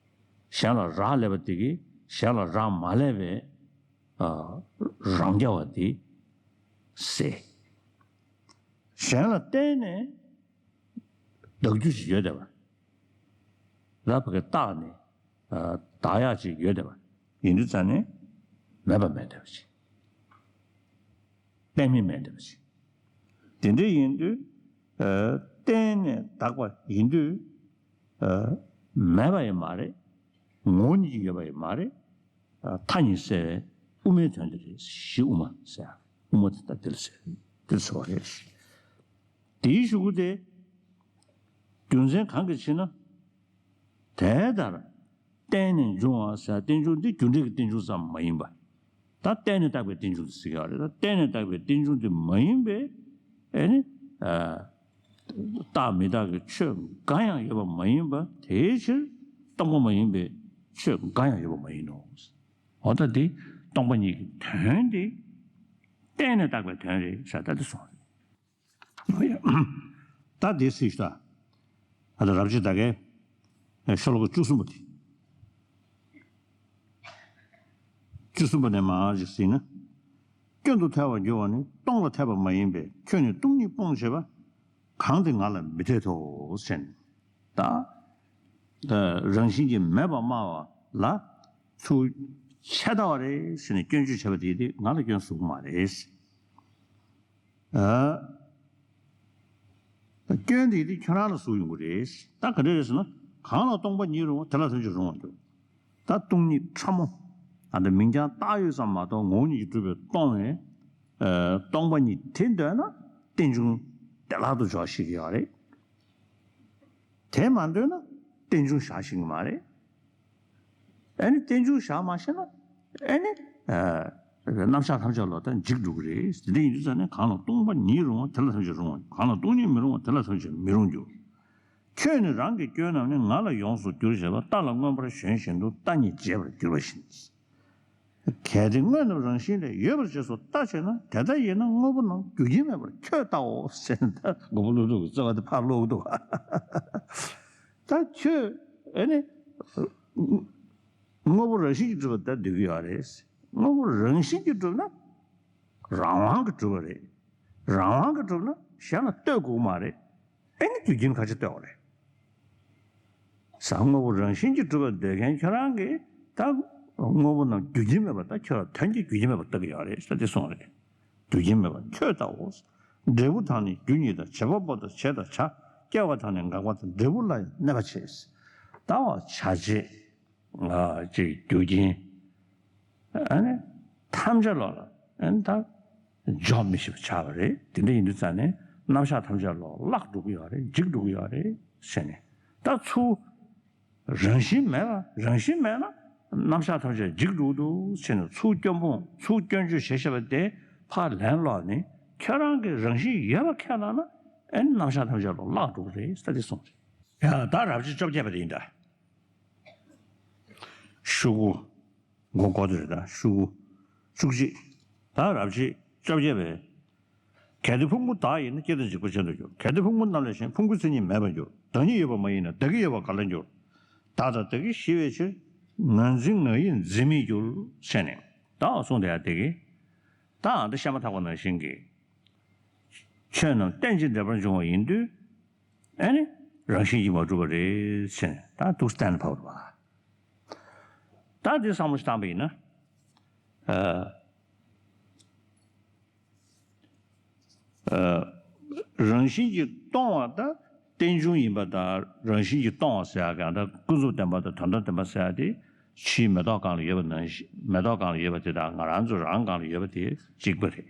གཞན་ལ་རག་ལས་པ་དེ་གིས་གཞན་ལ་རག་མ་ལས་པའི་རང་རྐྱ་བ་དེ་ཟེར། གཞན་ལ་གཏན་ནས་བདག་རྒྱུ་ཞིག་ཡོད་བསྡད་པ། རབ་ཀྱི་རྟགས་ནི་བདག་ཡག་ཅིག་ཡོད་བསྡད་པ་ཡིན་དུས་ཙང་ནས་མེད་པ་མེད་བསྡད་པ་ཅིག་གཏན་མེད་མེད་བསྡད་པ་ཅིག་དེ་འདྲ་ཡིན་དུས་གཏན་ནས་དག་པ་ཡིན་དུས་མེད་པ་ཡང་མ་རེད། ངོ་བོ་ཉིད་ཀྱིས་ཡོད་པ་ཡང་མ་རེད། མཐའ་གཉིས་གསལ་བའི་དབུ་མའི་དོན་དེ་རེད། གཞི་དབུ་མ་ཟེར། དབུ་མ་དེ་ད་དེ་ལ་ཟེར། དེ་ལ་ཟེར་བ་རེད། དེའི་གཞུག་གུ་དེ། རྒྱུ་མཚན་གང་གི་ཕྱིར་ན། དེ་ལྟར་བརྟེན་ནས་འབྱུང་བ་ཟེར་རྟེན་འབྱུང་འདི་རྒྱུ་འབྲས་ཀྱི་རྟེན་འབྱུང་ཙམ་མ་ཡིན་པ། ད་བརྟེན་ནས་བཏགས་པའི་རྟེན་འབྱུང་དུ་ཟེར་གྱི་ཡོད་རེད། ད་བརྟེན་ནས་བཏགས་པའི་རྟེན་འབྱུང་དེ་མ་ཡིན་པའི་ཨེ་ནི། རྟག་མི་རྟག་གི་ཆོས་འགའ་ཡང་ཡོད་པ་མ་ཡིན་པ། དེའི་ཕྱིར་སྟོང་པ་མ་ཡིན་པའི་ཆོས་འགའ་ཡང་ཡོད་པ་མ་ཡིན་ནོ། འོ་ད་འདི་སྟོང་པ་ཉིད་ཀྱི་དོན་དེ་བརྟེན་ནས་བཏགས་པའི་དོན་རེད་ཟེར་ད་འདི་སོང་རེད། ད་དེ་སྲིད་ཤོག་ཨ་ད་རབ་བྱེད་ད་གའི་ཤོ་ལོ་ཀ་བཅུ་གསུམ་པ་དེ། བཅུ་གསུམ་པ་ནས་མར་ཅིག་གཟིགས་ན། སྐྱོན་དུ་ཐལ་བར་འགྱུར་བ་ནི་སྟོང་ལ་འཐད་པ་མ་ཡིན་པས། ཁྱོད་ནི་སྟོང་ཉིད་སྤོང་བྱེད་པ། གང་དེ་ང་ལ་མི་འཐད་དོ་ཟེར་ནས། ད་རང་བཞིན་གྱིས་མེད་པར་སྨྲ་བ་ལ་ཚུར་ཆད་ལྟ་བ་རེད་ཟེར་ནས་སྐྱོན་བརྗོད་བྱས་པ་དེ་དེ་ང་ལ་སྐྱོན་བཟོ་གི་མ་རེད། ཨ། སྐྱོན་དེ་དེ་ཁྱོད་རང་ལ་ཟུག་ཡོང་གི་རེད། ད་ག་འདྲ་རེད་ཟེར་ན། གང་ལ་སྟོང་པ་ཉིད་རུང་བ་དེ་ལ་དོན་གྱིས་རུང་བར་འགྱུར། ད་སྟོང་ཉིད་ཕྲ་མོ། ཨ་ད་མིང་རྐྱང་བཏགས་ཡོད་ཙམ་མ་གཏོགས་ངོ་བོ་ཉིད་ཀྱིས་གྲུབ་པའི་སྟོང་བའི་ཨ་སྟོང་པ་ཉིད་དེ་འདོད་ན་རྟེན་འབྱུང་བདེ་བླག་ཏུ་འཇོག་ཤེས་ཀྱི་ཡོད་རེད། དེ་མ་འདོད་ན་རྟེན་འབྱུང་བཞག་ཤེས་ཀྱི་མ་རེད། ཨ་ནི་རྟེན་འབྱུང་བཞག་མ་ཤེས་ན་ཨ་ནི་རྣམ་གཞག་ཐམས་ཅད་ལ་ད་འཇིག་འགྲོ་གི་རེད། དེ་འདྲ་ཡིན་དུས་ཙང་ནས་གང་ལ་སྟོང་པ་ཉིད་རུང་བ་དེ་ལ་ཐམས་ཅད་རུང་བ། གང་ལ་སྟོང་ཉིད་མི་རུང་བ་དེ་ལ་ཐམས་ཅད་མི་རུང་འགྱུར། ཁྱོད་ནི་རང་གི་སྐྱོན་རྣམས་ནི། ང་ལ་ཡོངས་སུ་བསྒྱུར་ཞེས་པ། རྟ་ལ་མངོན་པར་ཞོན་བཞིན་དུ་རྟ་ཉིད་བརྗེད་པར་འགྱུར་བ་བཞིན། གལ་ཏེ་དངོས་རྣམས་རང་བཞིན་ལས། ཡོད་པར་རྗེས་སུ་བལྟ་བྱས་ན། དེ་ལྟ་ཡིན་ན་དངོས་པོ་རྣམས་རྒྱུ་རྐྱེན་མེད་པར་ཁྱོད་བལྟའོ་ཟེར་ནས། ད་མགོན་པོ་ཀླུ་སྒྲུབ་ཀྱི་རྩོད་པ་དེ་ཕར་ཀློག་གི་འདུག་ག་ད་ཁྱོད་ཨེ་ནི་དངོས་པོ་རང་བཞིན་གྱིས་གྲུབ་པ་ད་འདོད་ཀྱི་ཡོད་རེད། དངོས་པོ་རང་བཞིན་གྱིས་གྲུབ་ན་རང་དབང་གིས་གྲུབ་པ་རེད། རང་དབང་གིས་གྲུབ་ན་གཞན་ལ་ལྟོས་དགོས་མ་རེད། ཨེ་ནི་རྒྱུ་རྐྱེན་ཁ་ཆེ་ལྟོས་པ་རེད། ས་དངོས་པོ་རང་བཞིན་གྱིས་གྲུབ་པར་འདོད་མཁན་ཁྱོད་རང་གིས་ད་དངོས་པོ་རྣམས་རྒྱུ་རྐྱེན་མེད་པར། ད་ཁྱོད་ལ་དོན་གྱི་རྒྱུ་རྐྱེན་མེད་པར་ལྟ་གི་ཡོད་རེད་ཟེར་དེ་གསུངས་རེད། རྒྱུ་རྐྱེན་མེད་པར་ཁྱོད་བལྟའོ། འབྲས་བུ་དང་ནི་རྒྱུ་ཉིད་དང་། བྱེད་པ་པོ་དང་བྱེད་དང་བྱ། སྐྱེ་བ་དང་ནི་འགག་པ་དང་། འབྲས་བུ་ལ་ཡང་གནས་པ་བྱེད། ལྟ་བ་བྱ་བྱེད་ཅིག་རྒྱུ་རྐྱེན་ཨ་ནི་ཐམས་ཅད་ལོག་ལ་ཨ་ནི་ད་འཇོག་མི་ཤེས་པ་ཆགས་པ་རེད། དེ་འདྲ་ཡིན་དུས་ཙང་ནས་རྣམ་གཞག་ཐམས་ཅད་ལོག་བརླག་འགྲོ་གི་ཡོད་རེད། འཇིག་འགྲོ་གི་ཡོད་རེད་ཟེར་ནས། ད་ཚུར་རང་བཞིན་མེད་པ། རང་བཞིན་མེད་ན་རྣམ་གཞག་ཐམས་ཅད་འཇིག་འགྲོ་གི་འདུག་ཟེར་ནས། ཚུར་སྐྱོན་སྤོང་། ཚུར་སྐྱོན་བརྗོད་བྱེད་ཤེས་པ་དེ་ཕར་ལན་སློག་ནས་ཁྱོད་རང་གི་རང་བཞིན་ཡོད་པ་ཁས་བླངས་ན་ཨ་ནི་རྣམ་གཞག་ཐམས་ཅད་ལོག་བརླག་འགྲོ་གི་རེད་ཟེར་དེ་གསུངས་རེད། ཡ་ད་རབ་བྱེད་བཅོ་བརྒྱད་པ་དེ་ཡིན་ད། ཤོག་གུ། མགོ་སྐོར་དུ་རེད་ད། ཤོག་གུ་བཅུ་གཅིག་ད་རབ་བྱེད་བཅོ་བརྒྱད་པའི། གལ་ཏེ་ཕུང་པོ་བདག་ཡིན་ན། སྐྱེ་དང་འཇིག་པ་གཞན་དུ་འགྱུར། གལ་ཏེ་ཕུང་པོ་རྣམས་ལས་གཞན། ཕུང་པོའི་མཚན་ཉིད་མེད་པར་འགྱུར། བདག་ཉིད་ཡོད་པ་མ་ཡིན་ན། བདག་གི་ཡོད་པ་ག་ལ་འགྱུར། བདག་དང་བདག་གི་ཞི་བའི་ཕྱིར། ངར་འཛིན་ང་ཡིས་འཛིན་མི་འགྱུར། ཟེར་ནས་ད་གསུངས་དེ་ཡ་དེ་གི། ད་ཨ་འདི་བཤད་མ་ཐག་པ་ནང་བཞིན་གྱི། ཆོས་རྣམས་རྟེན་ཅིང་འབྲེལ་པར་འབྱུང་བ་ཡིན་དུས། ཨ་ནི་རང་བཞིན་གྱིས་མ་གྲུབ་པ་རེད་ཟེར་ནས་ད་འདུག་སྟེ་ཕབ་པ། ད་འདི་བསམ་བློ་ཞིག་བཏང་པ་ཡིན་ན། ཨ། ཨ། རང་བཞིན་གྱིས་སྟོང་བ་དང་རྟེན་འབྱུང་ཡིན་པ་དང་། རང་བཞིན་གྱིས་སྟོང་བ་ཟེར་ཡག་གི་ད་ཀུན་རྫོབ་བདེན་པ་དང་དོན་དམ་བདེན་པ་ཟེར་ཡག་དེ་ཕྱིའི་མེ་ཏོག་གང་ལ་ཡོད་པ་ནང་བཞིན། མེ་ཏོག་གང་ལ་ཡོད་པ་དེ་དང་ང་རང་ཚོ་རང་གང་ལ་ཡོད་པ་དེ་གཅིག་པ་རེད།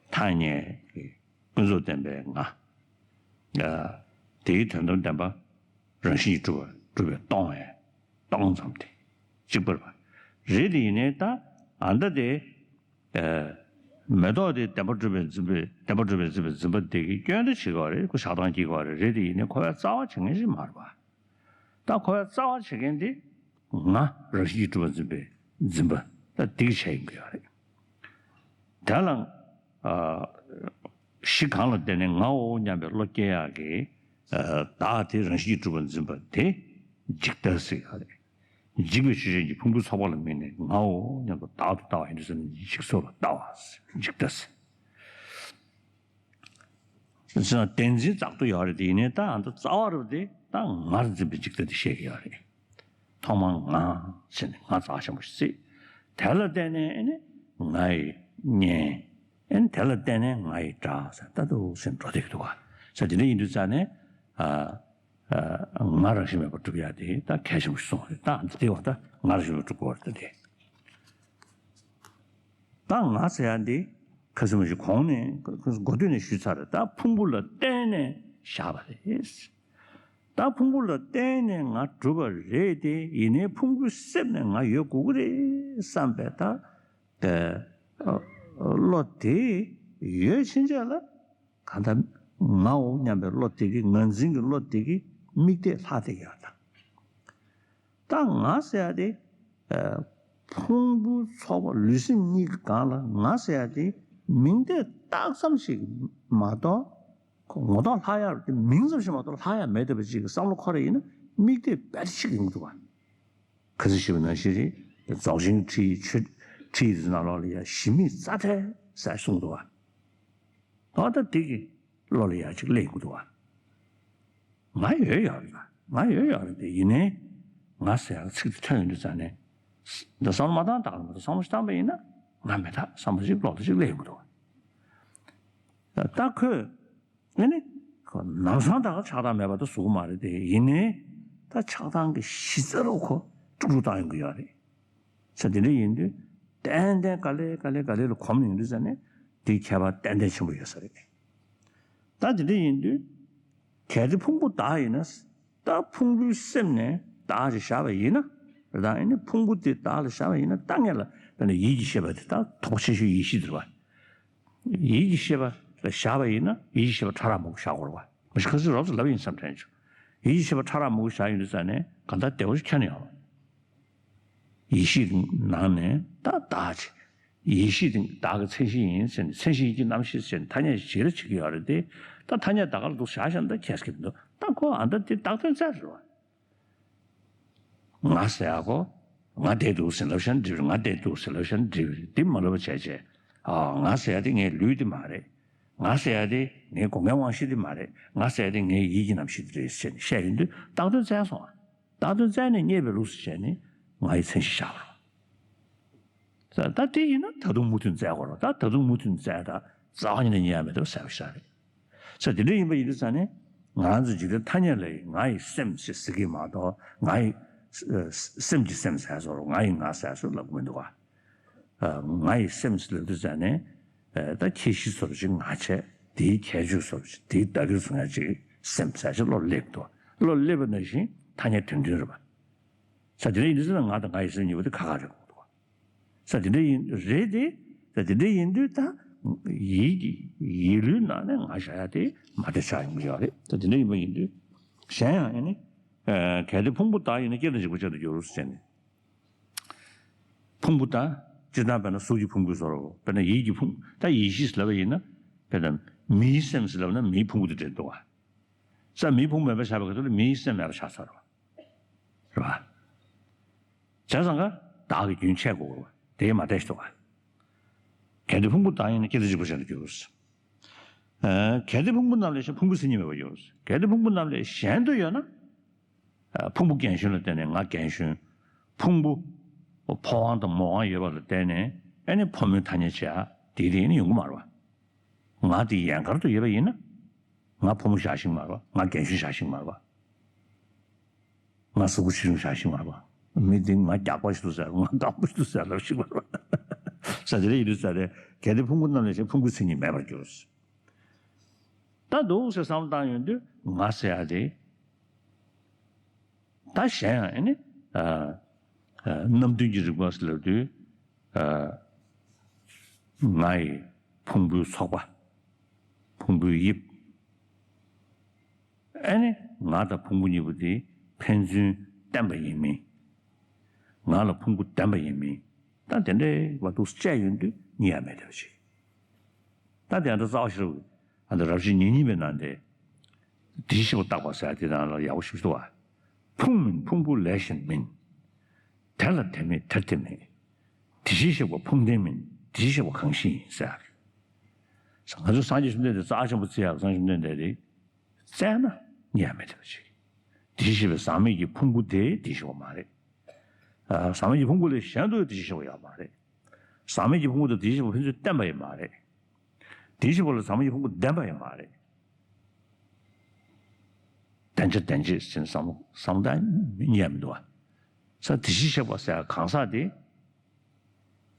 ཐ་སྙད་ཀྱི་ཀུན་རྫོབ་བདེན་པའི་ང་། ཨ། དེའི་དོན་དམ་བདེན་པ་རང་བཞིན་གྱིས་གྲུབ་པ། གྲུབ་པའི་སྟོང་བའི་སྟོང་ཙམ་དེ་གཅིག་པ་རེད་པ། རེད་དེ་ཡིན་ནའི་ད་ཨ་ད་དེ། ཨ། མེ་ཏོག་དེ་བདེན་པར་གྲུབ་པའི་འཛིན་པའི། བདེན་པར་གྲུབ་པའི་འཛིན་པའི་འཛིན་པ་དེ་གིས་སྐྱོན་དེ་བྱེད་ཀྱི་ཡོད་རེད། ཁོ་ཆགས་སྡང་སྐྱེ་གི་ཡོད་རེད། རེད་དེ་ཡིན་ནའི་འཁོར་བའི་རྩ་བ་བྱེད་མཁན་ཞིག་མ་རེད་པ། ད་འཁོར་བའི་རྩ་བ་བྱེད་མཁན་དེ་ང་རང་བཞིན་གྱིས་གྲུབ་པ་འཛིན་པའི་འཛིན་པ་ད་དེ་གིས་བྱས་ཡོང་གི་ཡོད་རེད། དེ་ལ་ཨ། གཞི་གང་ལ་བརྟེན་ནས་ངའོ་སྙམ་པའི་བློ་སྐྱེ་ཡག་གི། ཨ། བདག་དེ་རང་བཞིན་གྱིས་གྲུབ་པར་འཛིན་པ་དེ་འཇིག་ལྟ་ཟེར་ཡོད་རེད། འཇིག་པའི་ཆོས་ཅན་གྱི་ཕུང་པོའི་ཚོགས་པ་ལ་དམིགས་ནས་ངའོ་སྙམ་དུ་བདག་ཏུ་ལྟ་བ་ཡིན་དུས་ཙམ་ནས་འཇིག་ཚོགས་ལ་ལྟ་བ་ཟེར། འཇིག་ལྟ་ཟེར། བདེན་འཛིན་རྩ་བ་ཏུ་ཡོད་རེད་དེ། ཡིན་ནའི་ད་ཨ་ད་རྩ་བ་རུ་དེ་ད་ངར་འཛིན་པའི་འཇིག་ལྟ་དེ་བཤད་ཀྱི་ཡོད་རེད། ཐོག་མར་ང་ཟེར་ནས་ང་རྩ་ཆེན་པོ་ཞིག་བརྩིས། དེ་ལ་བརྟེན་ནས་ཨེ་ནི་ང་ཡི་གཉེན། ཨེ་ནི་དེ་ལ་བརྟེན་ནས་ང་ཡི་དགྲ་ཟེར་ད་འདུག་སེ་འགྲོ་བསྡད་ཀྱི་འདུག་ག་ས་དེ་འདྲ་ཡིན་དུས་ཙང་ནས། ཨ། ཨ། ང་རང་བཞིན་མེད་པར་གྲུབ་ཡ་དེ་ད་གལ་ཆེན་པོ་ཞིག་གསུངས་རེད། ད་འདི་དེ་བ་ད་ང་རང་བཞིན་མེད་པར་གྲུབ་དགོས་རེད་ད་དེ། ད་ང་ཟེར་ཡ་འདི་ཁ་སང་མ་ཞིག་གོང་ནས་འགོ་སྟོད་ནས་ཞུས་ཚར་རེད། ད་ཕུང་པོ་ལ་བརྟེན་ནས་བཞག་པ་རེད། ད་ཕུང་པོ་ལ་བརྟེན་ནས་ང་གྲུབ་པ་རེད་དེ། ཡིན་ནའི་ཕུང་པོའི་གསེབ་ནས་ང་ཡོད་དགོས་ཀྱི་རེད་བསམ་པའི་ད་བློ་དེ་ཡོད་ཕྱིན་ཆད་ལ། གང་ལྟར་ངའོ་སྙམ་པའི་བློ་དེ་གིས། ངར་འཛིན་གྱི་བློ་དེ་གིས་དམིགས་གཏད་ལྷག་བསྡད་ཡོད་ད། ད་ང་ཟེར་ཡ་དེ། ཨ། ཕུང་པོའི་ཚོགས་པ་ལུས་སེམས་གཉིས་ཀྱི་སྒང་ལ་ང་ཟེར་ཡ་དེ་མིང་བརྡས་བཏགས་ཙམ་ཞིག་མ་གཏོགས། ངོ་ཐོག་ལྷག་ཡ་དེ་མིང་ཙམ་ཞིག་མ་གཏོགས་ལྷག་ཡ་མེད་བསྡད་པ་ཅིག་གི་བསམ་བློ་འཁོར་ཡ་ཡིན་ན་དམིགས་གཏད་རྦད་ཆགས་ཡོང་གི་འདུག་ག་ཁ་སང་ཞུས་པ་ནང་བཞིན་རེད། རྫོགས་ཆེན་ཁྲིད་ཡིག་ཆོས་ཁྲིད་ཡིག་དེ་ནང་ལོགས་ལ་ཡ་གཞི་མེད་རྩ་བྲལ་ཟེར་གསུངས་འདུག་ག་ཨ་ད་དེ་གི་བློ་ལ་ཡ་ཅིག་སླེབས་ཡོང་གི་འདུག་ག་ང་ཡོད་ཡོད་རེད། ང་ཡོད་ཡོད་རེད་དེ། ཡིན་ནའི་ང་ཟེར་ཡག་ཚིག་དེ་ཐོན་ཡོང་དུས་ཙང་ནས། འདི་བསམ་བློ་མ་བཏང་དང་མ་གཏོགས། བསམ་བློ་ཞིག་བཏང་པ་ཡིན་ན་ང་མི་རྟག་བསམ་པ་ཅིག་བློ་ལ་ཅིག་སླེབས་ཡོང་གི་འདུག་ད་ཁོས་ཨེ་ནི་ཁོ་ལམ་སང་ད་ག་ཆགས་སྡང་མེད་པ་ད་བཟོ་གི་མ་རེད་དེ། ཡིན་ནའི་ད་ཆགས་སྡང་གི་གཞི་རྩ་རུ་ཁོ་དཀྲུག་དཀྲུག་བཏང་ཡོང་གི་ཡོད་རེད། ས་དེ་འདྲ་ཡིན་དུས་ཏན་ཏན་ག་ལེ་ག་ལེ་ག་ལེ་ལ་གོམས་ཡོང་དུས་ཙང་ནས་དེའི་ཁྱད་པར་ཏན་ཏན་ཆེན་པོ་ཡོད་ས་རེད། ད་དེ་འདྲ་ཡིན་དུས། གལ་ཏེ་ཕུང་པོ་བདག་ཡིན་ན། ད་ཕུང་པོའི་གསེབ་ནས་བདག་ཅེས་བཞག་པ་ཡིན་ན། རེད། ད་ཨ་ནི་ཕུང་པོ་དེ་བདག་ལ་བཞག་པ་ཡིན་ན། ད་ངས་ལ་དཔེར་ན་ཡིད་ཀྱི་ཤེས་པ་དེ་ད་དོགས་པ་ཆེ་ཤོས་ཡིད་ཤེས་དེ་རེད་བ། ཡིད་ཀྱི་ཤེས་པ་ལ་བཞག་པ་ཡིན་ན། ཡིད་ཀྱི་ཤེས་པ་ཕྲ་རགས་མང་པོ་བཞག་དགོས་རེད་བ། མ་གཞི་ཁ་སང་རོབ་ཙམ་ལབ་ཡིན་བསམ་དྲན་བྱུང་། ཡིད་ཀྱི་ཤེས་པ་ཕྲ་རགས་མང་པོ་བཞག་ཡོང་དུས་ཙ་ནས་གང་ལྟར་བདེ་བོ་ཞིག་ཁྱོན་ནས་ཡོང་བ། ཡིད་ཤེས་ཀྱི་ནང་ནས་ད་བདག་ཅིག་ཡིད་ཤེས་དེ་བདག་གི་མཚན་གཞི་ཡིན་ཟེར་ནས། མཚན་གཞི་ཡིན་གྱི་རྣམ་ཤེས་ཟེར་ནས་ཐ་སྙད་བྱེད་རེ་བྱེད་ཀྱི་ཡོད་རེད་དེ། ད་ཐ་སྙད་ད་ག་ལ་འདུག་བཞག་བཞག་ན་ད་ཁྱད་མི་འདུག་ད་ཁོ་ཨ་ད་དེ་བདག་དོན་བཙལ་རེད་བ། ང་ཟེར་ཡ་ཁོ། ང་བསྡད་འདུག་ཟེར་ལབ་བཞག་ན་འགྲིག་རེད། ང་བསྡད་འདུག་ཟེར་ལབ་བཞག་ན་འགྲིག་རེད། འདི་མ་ལབ་པ་བྱས་བྱས། ཨ། ང་ཟེར་ཡ་དེ་ངའི་ལུས་དེ་མ་རེད། ང་ཟེར་ཡ་དེ་ངའི་སྒོ་ལྔའི་དབང་ཤེས་དེ་མ་རེད། ང་ཟེར་ཡ་དེ་ངའི་ཡིད་ཀྱི་རྣམ་ཤེས་དེ་རེད་ཟེར་ནས་བཤད་ཡོང་དུས་བདག་དོན་བཙལ་སོང་ཨ། བདག་དོན་བཙལ་ནས་རྙེད་པའི་ལུགས་སུ་བྱས་ནས་ང་ཡི་མཚན་གཞི་བཞག་པ་རེད། ད་དེ་ཡིན་ན་ད་དུང་མུ་མཐུད་བཙལ་དགོས་རེད། ད་ད་དུང་མུ་མཐུད་བཙལ། ད་རྩ་བ་ཉིད་ནས་རྙེད་ཡ་མེད་པ་གསལ་པོ་ཞིག་རེད། ས་དེ་འདྲ་ཡིན་པ་ཡིན་དུས་ཙ་ནས། ང་ཚོ་འཇིག་རྟེན་ཐ་སྙད་ལ་ཡི་ང་ཡི་སེམས་ཞེས་ཟེར་གྱི་མ་གཏོགས། ང་ཡི་སེམས་ཀྱི་སེམས་ཟེར་སོགས། ང་ཡི་ང་ཟེར་སོགས་ལབ་ཀྱི་མི་འདུག་ག་ང་ཡི་སེམས་ལབ་དུས་ཙ་ནས། ད་ཁྱད་གཞི་བཟོ་འདྲ་ཅིག་ང་བྱས། དེའི་ཁྱད་ཆོས་བཟོ་འདྲ་ཅིག་དེའི་བདག་གིར་བཟོ་ཡ་ཅིག་སེམས་ཟེར་ཅིག་བློར་སླེབས་འདུག་བློར་སླེབས་པ་ནང་བཞིན་ཐ་སྙད་དོན་མཐུན་རེད་པ། ས་དེ་འདྲ་ཡིན་དུས་ཙ་ན་ང་དང་ང་ཡི་སེམས་གཉིས་པོ་དེ་ཁ་ཁ་རེད་དགོངས་འདུག་ས་དེ་འདྲ་ཡིན་རེད་དེ། ས་དེ་འདྲ་ཡིན་དུས་ད་ཡིད་ཀྱི་ཡིད་ལུས་ནང་ནས་ང་བཞག་ཡ་དེ་མ་བདེ་ཆགས་ཡོང་གི་ཡོད་རེད། ས་དེ་འདྲ་ཡིན་པ་ཡིན་དུས། གཞན་ཡང་ཨ་ནི། གལ་ཏེ་ཕུང་པོ་བདག་ཡིན་ན། སྐྱེ་དང་འཇིག་པ་ཅན་དུ་འགྱུར་ཟེར་ནས། ཕུང་པོ་དང་། སྤྱིར་བཏང་དཔེར་ན་གཟུགས་ཀྱི་ཕུང་པོའི་བཟོ་འདྲ་བོ། དཔེར་ན་ཡིད་ཀྱི་ཕུང་། ད་ཡིད་ཤེས་ལབ་པ་ཡིན་ན། དཔེར་ན་མིའི་སེམས་ལབ་ན་མིའི་ཕུང་པོ་དེ་འདྲ་འདུག་ག་ས་མིའི་ཕུང་པོ་མེད་པ་ཆགས་པའི་ཁ་ཐུག་ལ་མིའི་སེམས་མེད་པ་ཆགས་ཚར་བ། རེད་བ། བྱས་ཙང་ཀ་བདག་གི་རྒྱུན་ཆད་དགོས་པ་དེ་མ་བསྡད་ཤི་འདུག་ག་གལ་ཏེ་ཕུང་པོ་བདག་ཡིན་ན། སྐྱེ་དང་འཇིག་པ་ཅན་དུ་འགྱུར། གལ་ཏེ་ཕུང་པོ་རྣམས་ལས་གཞན། ཕུང་པོའི་མཚན་ཉིད་མེད་པར་འགྱུར། གལ་ཏེ་ཕུང་པོ་རྣམས་ལས་གཞན་དུ་ཡོད་ན། ཕུང་པོ་རྒན་གཞོན་ལ་བརྟེན་ནས་ང་རྒན་གཞོན། ཕུང་པོ་ཕོ་དབང་དང་མོ་དབང་ཡོད་པ་ལ་བརྟེན་ནས་ཨ་ནི་ཕོ་མོའི་ཐ་སྙད་བྱེད་ཡ་དེ་དེ་ནི་ཡོང་གི་མ་རེད་བ། ང་དེ་ཡན་གར་དུ་ཡོད་པ་ཡིན་ན། ང་ཕོ་མོ་བཞག་ཤེས་མ་རེད་བ། ང་རྒན་གཞོན་བཞག་ཤེས་མ་རེད་བ། ང་གཟུགས་པོ་ཆེ་ཆུང་བཞག་ཤེས་མ་རེད་བ། མི་དེ་ང་རྒྱགས་པ་ཞིག་འདུག་ཟེར། ང་སྐམ་པོ་ཞིག་འདུག་ཟེར་ལབ་ཤེས་མ་རེད་བ། ས་དེ་འདྲ་ཡིན་དུས་ས་དེ། གལ་ཏེ་ཕུང་པོ་རྣམས་ལས་གཞན། ཕུང་པོའི་མཚན་ཉིད་མེད་པར་འགྱུར། ད་འདུག་སེ་བསམ་བློ་བཏང་ཡོང་དུས་ང་ཟེར་ཡ་དེ། ད་གཞན་ཡང་ཨ་ནི། ཨ། ཨ། རྣམ་བདུན་གྱི་རིག་པ་ཟེར་ལབ་དུས། ཨ། ང་ཡི་ཕུང་པོའི་ཚོགས་པ། ཕུང་པོའི་དབྱིབས། ཨ་ནི་ང་དང་ཕུང་པོ་གཉིས་པོ་དེ་ཕན་ཚུན་བརྟེན་པ་ཡིན་མིན། ང་ལ་ཕུང་པོ་ལྡན་པ་ཡིན་མིན། ད་དེ་འདྲའི་བར་དུ་དཔྱད་ཡོང་དུས་རྙེད་ཡ་མེད་བསྡད་པ་ཞིག་ད་དེ་འདྲ་རྩ་བ་ཤེས་རབ། ཨ། འདི་རབ་བྱེད་ཉེ་གཉིས་པའི་ནང་དེ། དེ་བཞིན་གཤེགས་པ་བརྟག་པ་ཟེར་དེ་ནང་ལ་ཡག་པོ་ཞིག་འདུག་བ། ཕུང་མིན་ཕུང་པོ་ལས་གཞན་མིན། དེ་ལ་དེ་མེད་དེར་དེ་མེད། དེ་བཞིན་གཤེགས་པ་ཕུང་ལྡན་མིན། དེ་བཞིན་གཤེགས་པ་གང་ཞིག་ཡིན་ཟེར། ང་ཚོ་སངས་རྒྱས་བཅོམ་ལྡན་འདས་རྩ་ཆེན་པོ་བརྩི་ཡག་སངས་རྒྱས་བཅོམ་ལྡན་འདས་རེད། བཙལ་ན་རྙེད་ཡ་མེད་བསྡད་པ་ཞིག་དེ་བཞིན་གཤེགས་པའི་ཟག་མེད་ཀྱི་ཕུང་པོ་དེ་དེ་བཞིན་གཤེགས་པ་མ་རེད། ཨ། ཟག་མེད་ཀྱི་ཕུང་པོ་ལས་གཞན་དུ་དེ་བཞིན་གཤེགས་པ་ཡོད་མ་རེད། ཟག་མེད་ཀྱི་ཕུང་པོ་དང་དེ་བཞིན་གཤེགས་པ་ཕན་ཚུན་བརྟེན་པ་ཡང་མ་རེད། དེ་བཞིན་གཤེགས་པ་ལ་ཟག་མེད་ཀྱི་ཕུང་པོ་ལྡན་པ་ཡང་མ་རེད། ལྡན་བྱ་ལྡན་བྱེད་ཟེར་ནས་བསམ་བློ་བསམ་བློ་བཏང་རྙེད་ཡ་མི་འདུག་བ། ས་དེ་བཞིན་གཤེགས་པ་ཟེར་གང་ཟག་དེ།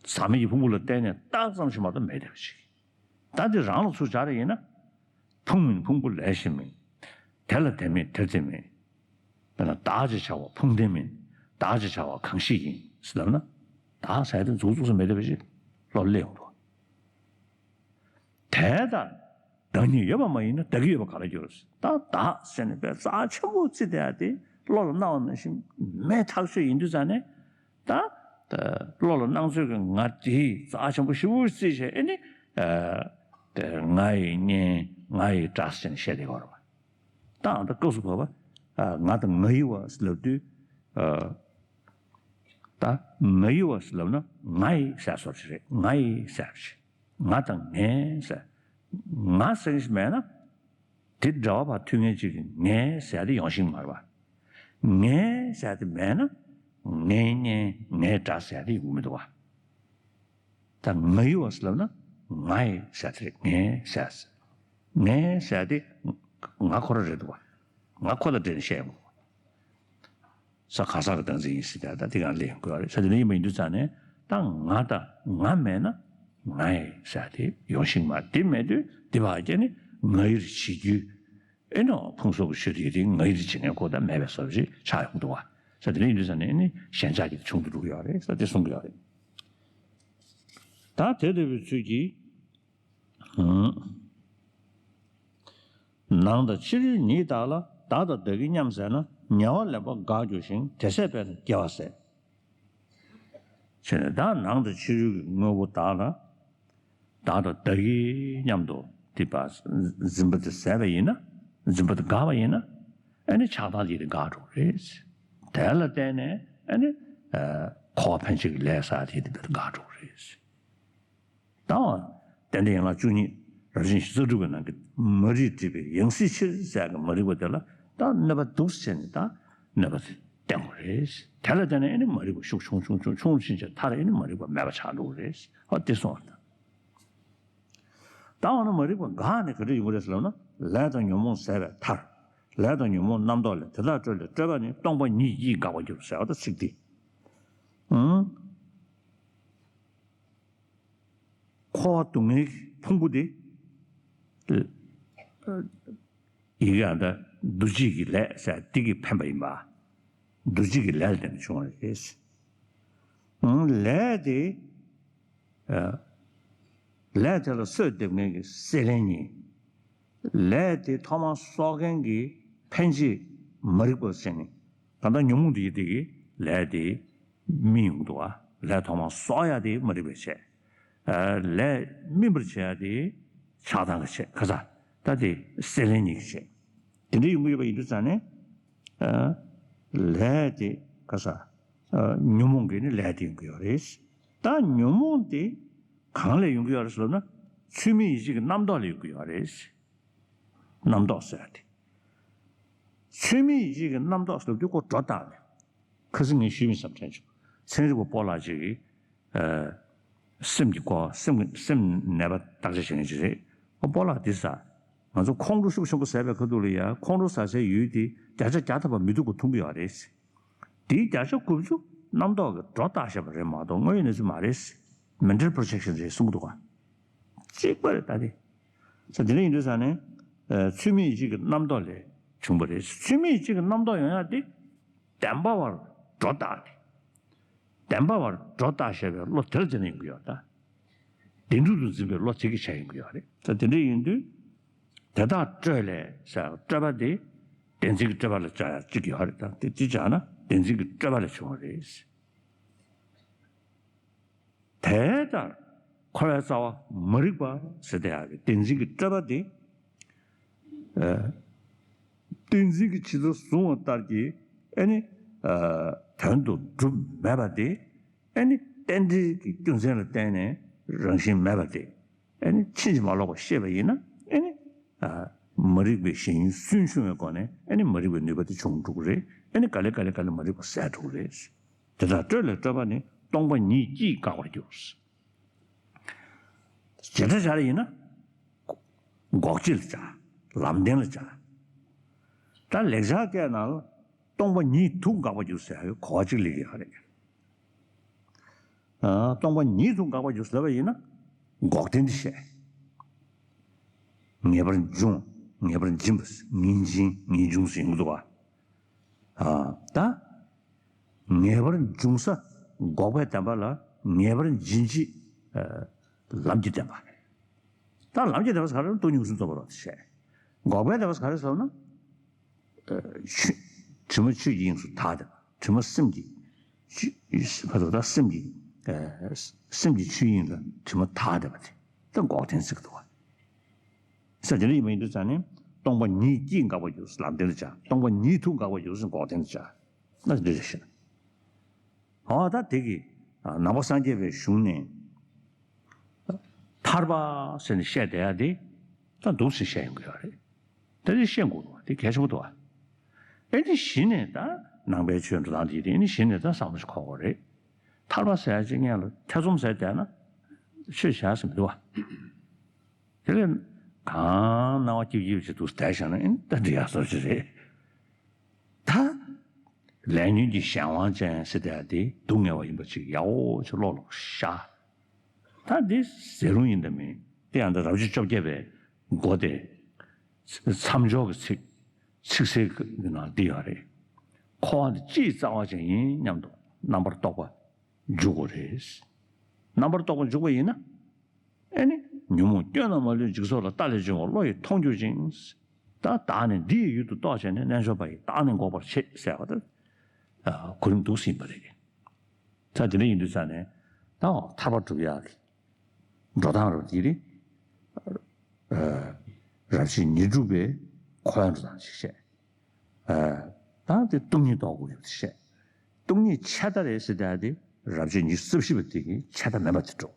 ཟག་མེད་ཀྱི་ཕུང་པོ་ལ་བརྟེན་ནས་རྟགས་ཙམ་ཞིག་མ་གཏོགས་མེད་བསྡད་པ་ཞིག་ད་དེ་རང་ལ་ཚུར་སྦྱར་ཡིན་ན། ཕུང་མིན་ཕུང་པོ་ལས་གཞན་མིན། དེ་ལ་དེ་མེད་དེར་དེ་མེད། དཔེར་ན་བདག་ཅེས་བྱ་བ་ཕུང་ལྡན་མིན། བདག་ཅེས་བྱ་བ་གང་ཞིག་ཡིན་ཟེར་ལབ་ན། བདག་ཟེར་དེ་འཛུགས་འཛུགས་སུ་མེད་བསྡད་པ་ཞིག་བློར་སླེབས་ཡོང་འདུག་དེ་ལྟར་བདག་ཉིད་ཡོད་པ་མ་ཡིན་ན། བདག་གི་ཡོད་པ་ག་ལ་འགྱུར། ད་བདག་ཟེར་ནས་དཔེ་རྩ་ཆེན་པོ་བརྩི་བསྡད་ཡ་དེ་བློ་ལ་སྣང་བ་ནང་བཞིན་མེད་ཐག་ཆོད་ཡིན་དུས་ཙང་ནས། ད་བློ་ལ་སྣང་ཚོད་ཀྱི་ང་དེ་རྩ་ཆེན་པོ་ཞེ་པོ་བརྩིས་བྱས། ཨ་ནི། ཨ། ང་ཡི་གཉེན། ང་ཡི་དགྲ་ཟེར་ནས་བཤད་བསྡད་ཡོད་རེད་པ། ད་ཨ་ད་སྐབས་སུ་བབ་པ། ཨ། ང་དང་ང་ཡི་བ་ཟེར་ལབ་དུས། ཨ། ད་ང་ཡི་བ་ཟེར་ལབ་ན་ང་ཡི་ཟེར་སོགས་ཞིག་རེད། ང་ཡི་ཟེར་ཞིག་ང་དང་ངའི་ཟེར། ང་ཟེར་མཁན་ཞིག་མེད་ན། དེ་འདྲ་བ་ཕར་མཐུད་མཁན་ཅིག་གིས་ངའི་ཟེར་དེ་ཡོང་ཤེས་མ་རེད་པ། ངའི་ཟེར་དེ་མེད་ན། ངའི་གཉེན་ངའི་དགྲ་ཟེར་དེ་ཡོང་གི་མི་འདུག་པ། ད་ང་ཡི་བ་ཟེར་ལབ་ན་ང་ཡི་ཟེར་དེ་རེད། ངའི་ཟེར། ངའི་ཟེར་དེ་ང་ཁོ་རང་རེད་འདུག་པ། ང་ཁོ་དང་འབྲེལ་ནས་བཤད་ཡོང་གི་འདུག་པ། ས་གང་ཟག་གི་བདག་འཛིན་ཡིན་ཟེར་ཏེ། ད་དེ་གང་ལེན་དགོས་པ་རེད། ས་དེ་འདྲ་ཡིན་པ་ཡིན་དུས་ཙང་ནས། ད་ང་དང་ང་མེད་ན་ང་ཡི་ཟེར་དེ་ཡོང་ཤེས་མ་རེད། དེ་མེད་དུས་དེ་བར་བརྒྱབ་ནས་ང་ཡིར་བྱེད་རྒྱུ། ཨེ་ནོ་ཕུང་སོགས་ཀྱི་ཆོས་དེ་དེ་ང་ཡིར་བྱེད་མཁན་ཁོ་ད་མེད་པའི་བཟོ་འདྲ་ཆགས་ཡོང་གི་འདུག་པ། ས་དེ་འདྲ་ཡིན་དུས་ས་ནས་ནི་ཞེན་ཆགས་ཀྱི་བྱུང་དུ་འགྲོ་གི་ཡོད་རེད་ས་དེ་གསུང་གི་ཡོད་རེད། ད་དེ་འདྲ་བའི་ཚུལ་གྱིས། ནང་དང་ཕྱི་རོལ་ཉིད་དག་ལ་བདག་དང་བདག་གི་མཉམ་ཟད་ན་ཉེ་བར་ལེན་པ་འགག་འགྱུར་ཞིང་དེ་ཟད་པས་ན་དགེ་བ་ཟད། བྱས་ནས་བདག་ནང་དང་ཕྱི་རོལ་གྱི་དངོས་པོ་དག་ལ་བདག་དང་བདག་གི་མཉམ་དུ་དེ་པ་འཛིན་པ་དེ་ཟད་པ་ཡིན་ན་འཛིན་པ་དེ་འགག་པ་ཡིན་ན་ཨ་ནི་ཆགས་སྡང་དེ་དེ་འགག་འགྲོ་གི་རེད། དེ་ལ་བརྟེན་ནས་ཨ་ནི་འཁོར་བ་འཕེན་བྱེད་ཀྱི་ལས་བསགས་དེ་དེ་འགག་འགྲོ་གི་རེད། ད་བ། ཏན་ཏན་ཡན་ལག་བཅུ་གཉིས་རབ་བྱུང་བཞི་རྩ་དྲུག་པའི་ནང་གི་མ་རིག་སྒྲིབ་པའི་ཡང་སྲིད་ཕྱིར་ཟེར་གི་མ་རིག་པ་དེ་ལ་ད་གནོད་པ་འདུག་ཟེར་ནས་ད་གནོད་པ་དེ་བསྟན་དགོས་རེད། དེ་ལ་བརྟེན་ནས་ཨ་ནི་མ་རིག་པ་ཤུགས་ཆུང་ཆུང་ཆུང་ཆུང་ཕྱིན་ཆད་མཐར་ཨ་ནི་མ་རིག་པ་མེད་པ་ཆགས་འགྲོ་གི་རེད། ཨ་དེ་སོང་བ་དང་། ད་འོ་ན་མ་རིག་པ་འགག་ནས་ག་འདྲ་ཡོང་གི་རེད་ཟེར་ལབ་ན་ལས་དང་ཉོན་མོངས་ཟད་པའི་མཐར། ལས་དང་ཉོན་མོངས་རྣམ་རྟོག་ལས་དེ་དག་སྤྲོས་ལས་སྤྲོས་པ་ནི་སྟོང་པ་ཉིད་ཀྱིས་འགག་པར་འགྱུར་ཟེར་བ་ད་ཚིག་འདི། ཨང་། འཁོར་བ་སྡུག་བསྔལ་གྱི་ཕུང་པོ་དེ། ཡི་གེ་ཨ་ད་འདུ་བྱེད་ཀྱི་ལས་ཟེར་འདི་གིས་འཕེན་པ་ཡིན་པ། འདུ་བྱེད་ཀྱི་ལས་ལ་བརྟེན་ནས་བྱུང་བ་རེད། ལས་དེ། ལས་དེ་ལ་གསོས་འདེབས་མཁན་གྱི་སྲེད་ལེན་གཉིས། ལས་དེ་ཐོག་མར་གསོག་མཁན་གྱི་འཕེན་བྱེད་མ་རིག་པ་ཟེར་ནས་ད་ལྟ་ཉོན་མོངས་དེ་ཡི་དེ་གི་ལས་དེ་སྨིན་ཡོང་གི་འདུག་བ། ལས་ཐོག་མར་གསོག་ཡ་དེ་མ་རིག་པས་བྱས། ལས་སྨིན་པར་བྱེད་ཡ་དེ་ཆགས་སྡང་གིས་བྱས་ཁ་ཚ་ད་དེ་སྲེད་ལེན་གཉིས་ཀྱིས་བྱས། དེ་འདྲ་ཡོང་གི་ཡོད་པ་ཡིན་དུས་ཙང་ནས། ལས་དེ་ཁ་ཚ། ཉོན་མོངས་ཀྱིས་ནི་ལས་དེ་ཡོང་གི་ཡོད་རེད། ད་ཉོན་མོངས་དེ་གང་ལས་ཡོང་གི་ཡོད་རེད་ཟེར་ན་ཚུལ་མིན་ཡིད་བྱེད་ཀྱི་རྣམ་རྟོག་ལས་ཡོང་གི་ཡོད་རེད། རྣམ་རྟོག་ཟེར་ཡ་དེ། ཚུལ་མིན་ཡིད་བྱེད་ཀྱི་རྣམ་རྟོག་ཟེར་དུས་ཁོ་སྒྲོ་བཏགས་ནས། ཁ་སང་ངས་ཞུས་མིན་བསམ་དྲན་བྱུང་། ཚན་རིག་པ་སྤོ་ལགས་ཅིག་གིས། སེམས་ཀྱི་སྐོར་སེམས་ཀྱི་སེམས་ནད་པ་བརྟག་དཔྱད་བྱེད་མཁན་ཅིག་རེད། ཨོ་སྤོ་ལགས་འདི་ཟ། ང་ཚོ་ཁོང་ཁྲོ་ཤུགས་ཆེན་པོ་ཟ་བའི་ཁ་ཐུག་ལ་ཡ་ཁོང་ཁྲོ་ཟ་སའི་ཡུལ་དེ་བརྒྱ་ཆ་བརྒྱ་ཐམ་པ་མི་སྡུག་པ་མཐོང་གི་ཡོད་རེད། དེའི་བརྒྱ་ཆ་དགུ་བཅུ་རྣམ་རྟོག་གི་སྒྲོ་བཏགས་བཞག་པ་རེད་མ་གཏོགས་དངོས་ཡོད་གནས་ཚུལ་མ་རེད། Mental projection རེད་གསུང་གི་འདུག་ག་གཅིག་པ་རེད་ད་དེ། ས་དེ་འདྲ་ཡིན་དུས་ས་ནས། ཚུལ་མིན་ཡིད་བྱེད་ཀྱི་རྣམ་རྟོག་ལས་བྱུང་བ་རེད། ཚུལ་མིན་ཡིད་བྱེད་ཀྱི་རྣམ་རྟོག་ཡོང་ཡ་དེ། བདེན་པ་བར་སྒྲོ་བཏགས་ནས། བདེན་པ་བར་སྒྲོ་བཏགས་བཞག་པའི་བློ་དེར་བྱས་ནས་ཡོང་གི་ཡོད་ད། བདེན་གྲུབ་ཏུ་འཛིན་པའི་བློ་དེ་གིས་བྱས་ཡོང་གི་ཡོད་རེད། ད་དེ་འདྲ་ཡིན་དུས། དེ་དག་སྤྲོས་ལས་ཟེར་སྤྲོས་པ་དེ། བདེན་འཛིན་གྱི་སྤྲོས་པ་ལ་སྦྱར་ཡ་གཅིག་ཡོད་རེད་ད་དེ་དེ་སྦྱར་ན་བདེན་འཛིན་གྱི་སྤྲོས་པ་ལས་བྱུང་བ་རེད། དེ་ལྟར་འཁོར་བའི་རྩ་བ་མ་རིག་པ་ཟེར་དེ་ཡང་བདེན་འཛིན་གྱི་སྤྲོས་པ་དེ། བདེན་འཛིན་གྱི་ཇི་ལྟར་བཟུང་བ་ལྟར་གྱི་ཨ་ནི། དོན་དུ་གྲུབ་མེད་པ་དེ། ཨ་ནི་རྟེན་འབྲེལ་གྱི་རྒྱུ་མཚན་ལ་བརྟེན་ནས་རང་བཞིན་མེད་པ་དེ། ཨ་ནི་ཕྱིན་ཅི་མ་ལོག་པར་ཤེས་པ་ཡིན་ན་ཨ་ནི། མ་རིག་པའི་ཞེན་ཡུལ་སུན་ཕྱུང་བའི་སྒོ་ནས་ཨ་ནི་མ་རིག་པའི་ནུས་པ་དེ་བྱུང་འགྲོ་གི་རེད། ཨ་ནི་ག་ལེ་ག་ལེ་ག་ལེ་མ་རིག་པ་ཟད་འགྲོ་གི་རེད། དེ་དག་སྤྲོས་ལས་སྤྲོས་པ་ནི་སྟོང་པ་ཉིད་ཀྱིས་འགག་པར་འགྱུར། བྱེ་བྲག་སྦྱར་ཡིན་ན། འགོག་བྱེད་ལ་སྦྱར། ལམ་བདེན་ལ་སྦྱར། ད་ལེགས་སྦྱར་སྐད་ནང་ལ་སྟོང་པ་ཉིད་དུ་འགག་པར་འགྱུར་ཟེར་ཡག་གི་གོ་བ་གཅིག་སླེབས་ཀྱི་ཡོད་རེད། ཨ། སྟོང་པ་ཉིད་དུ་འགག་པར་འགྱུར་ཟེར་བ་ཡིན་ན། འགོག་བདེན་དེ་བཤད། ངེས་པར་འབྱུང་། ངེས་པར་འབྱིན་པ། ངེས་འབྱིན་ངེས་འབྱུང་ཟེར་ཡོང་གི་འདུག་བ། ཨ། ད། ངེས་པར་འབྱུང་ས་འགོག་པའི་བདེན་པ་ལ་ངེས་པར་འབྱིན་བྱེད། ཨ། ལམ་གྱི་བདེན་པ། ད་ལམ་གྱི་བདེན་པ་ཟེར་ག་རེ་སྟོང་ཉིད་སུན་ཙམ་པ་རོ་བཤད། འགོག་པའི་བདེན་པ་ཟེར་ག་རེ་ཟེར་ན། ཆོས། དྲི་མ་ཆོས་ཀྱི་དབྱིངས་སུ་དག་བསྡད་པ། དྲི་མ་སེམས་ཀྱི། ཆོས། ཕ་ཚོ་ད་སེམས་ཀྱི། སེམས་ཀྱི་ཆོས་དབྱིངས་ལ་དྲི་མ་དག་བསྡད་པ་དེ་ད་འགོག་བདེན་ཟེར་གི་འདུག་བ། ས་དེ་འདྲ་ཡིན་པ་ཡིན་དུས་ཙང་ནས་སྟོང་པ་ཉིད་ཀྱིས་འགག་པར་འགྱུར་ལམ་བདེན་ལ་སྦྱར། སྟོང་པ་ཉིད་དུ་འགག་པར་འགྱུར་འགོག་བདེན་ལ་སྦྱར། ན་འདི་རེ་ཞིག་ཨོ་ད་དེ་གི་ནང་པ་སངས་རྒྱས་པའི་གཞུང་ནས་ཐར་པ་ཟེར་ནས་བཤད་བསྡད་ཡ་དེ་ད་འདུག་སེ་བཤད་ཡོང་གི་ཡོད་རེད། ད་དེ་བཤད་དགོས་འདུག་བ། དེ་གལ་ཆེན་པོ་འདུག་བ། ཨེ་ནི་གཞི་ནས་ད་ནང་པའི་ཆོས་འགྲོ་སྟངས་དེ་དེ་ཨེ་ནི་གཞི་ནས་ད་བསམ་བློ་ཞིག་འཁོར་དགོས་རེད། ཐར་པ་ཟེར་ཡ་ཅིག་སྔོན་ལ་ཐེ་ཚོམ་ཟེར་བསྡད་ན་ཆོས་བྱ་ཟེར་མི་འདུག་བ། དེ་ལས་གང་སྣང་བ་སྐྱིད་སྐྱིད་ཅིག་འདུག་བསྡད་བཞག་ན་ཨེ་ནི་ད་འགྲིག་ཡ་བཟོ་ཅིག་རེད། ད། ལས་ཉོན་གྱི་གཞན་དབང་ཅན་ཟེར་བསྡད་ཡ་དེ་སྡུག་བསྔལ་བ་ཡིན་པ་ཅིག་ཡག་པོ་ཅིག་བློ་ལ་ཤར། ད་འདི་ཟེར་རུང་ཡིན་དང་མིན་དེ་ཡང་ད་རབ་བྱེད་བཅོ་བརྒྱད་པའི་མགོ་དེ། མཚམས་སྦྱོར་གྱི་ཚིག་ཚིག་གསལ་གྱི་ནང་འདི་ཡོད་རེད། འཁོར་བ་འདི་སྤྱིའི་རྩ་བ་ཅན་ཡིན་སྙམ་དུ་རྣམ་པར་རྟོག་པ་འཇུག་དགོས་རེད། རྣམ་པར་རྟོག་པ་འཇུག་པ་ཡིན་ན། ཨེ་ནི། ཉོན་མོངས་སྐྱོན་རྣམས་མ་ལུས་འཇིག་ཚོགས་ལ། ལྟ་ལས་བྱུང་བ་བློ་ཡིས་མཐོང་གྱུར་ཅིང་། ད་བདག་ནི་འདི་ཡི་ཡུལ་དུ་རྟོགས་བྱས་ནས། རྣལ་འབྱོར་པ་ཡིས་བདག་ནི་འགོག་པར་བྱེད་ཟེར་བ་ད། གོ་རིམ་འདུག་ཟིན་པ་རེད། ད་དེ་འདྲ་ཡིན་དུས་ཙང་ནས་ད་ཐར་པ་སྒྲུབ་ཡག་གི་འགྲོ་སྟངས་རུ་དེ་རེད། རབ་བྱེད་ཉེར་དྲུག་པའི་འཁོར་བའི་འགྲོ་སྟངས་ཤིག་བཤད། ད་དེ་སྟོང་ཉིད་རྟོགས་དགོས་ཡོད་ཤེས། སྟོང་ཉིད་ཆད་ལྟ་རེད་ཟེར་ཏེ། དེ་རབ་བྱེད་ཉི་ཤུ་རྩ་བཞི་པ་དེ་གི་ཆད་ལྟ་མེད་པ་དེ་འགྲོ།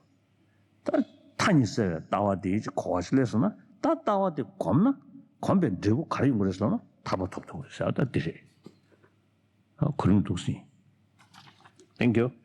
ད་མཐའ་གཉིས་བསལ་བའི་ལྟ་བ་དེ་ཅིག་གོ་བ་ཞིག་སླེབས་སོང་ན། ད་ལྟ་བ་དེ་གོམས་ན། གོམས་པའི་འབྲས་བུ་ག་རེ་ཡོང་གི་རེད་ཟེར་ན། ཐར་པ་ཐོབ་ཐུབ་ཀྱི་རེད་ཟེར་བ་ད་འདི་རེད། གོ་རིམ་འདུག་ཟིན། Thank you.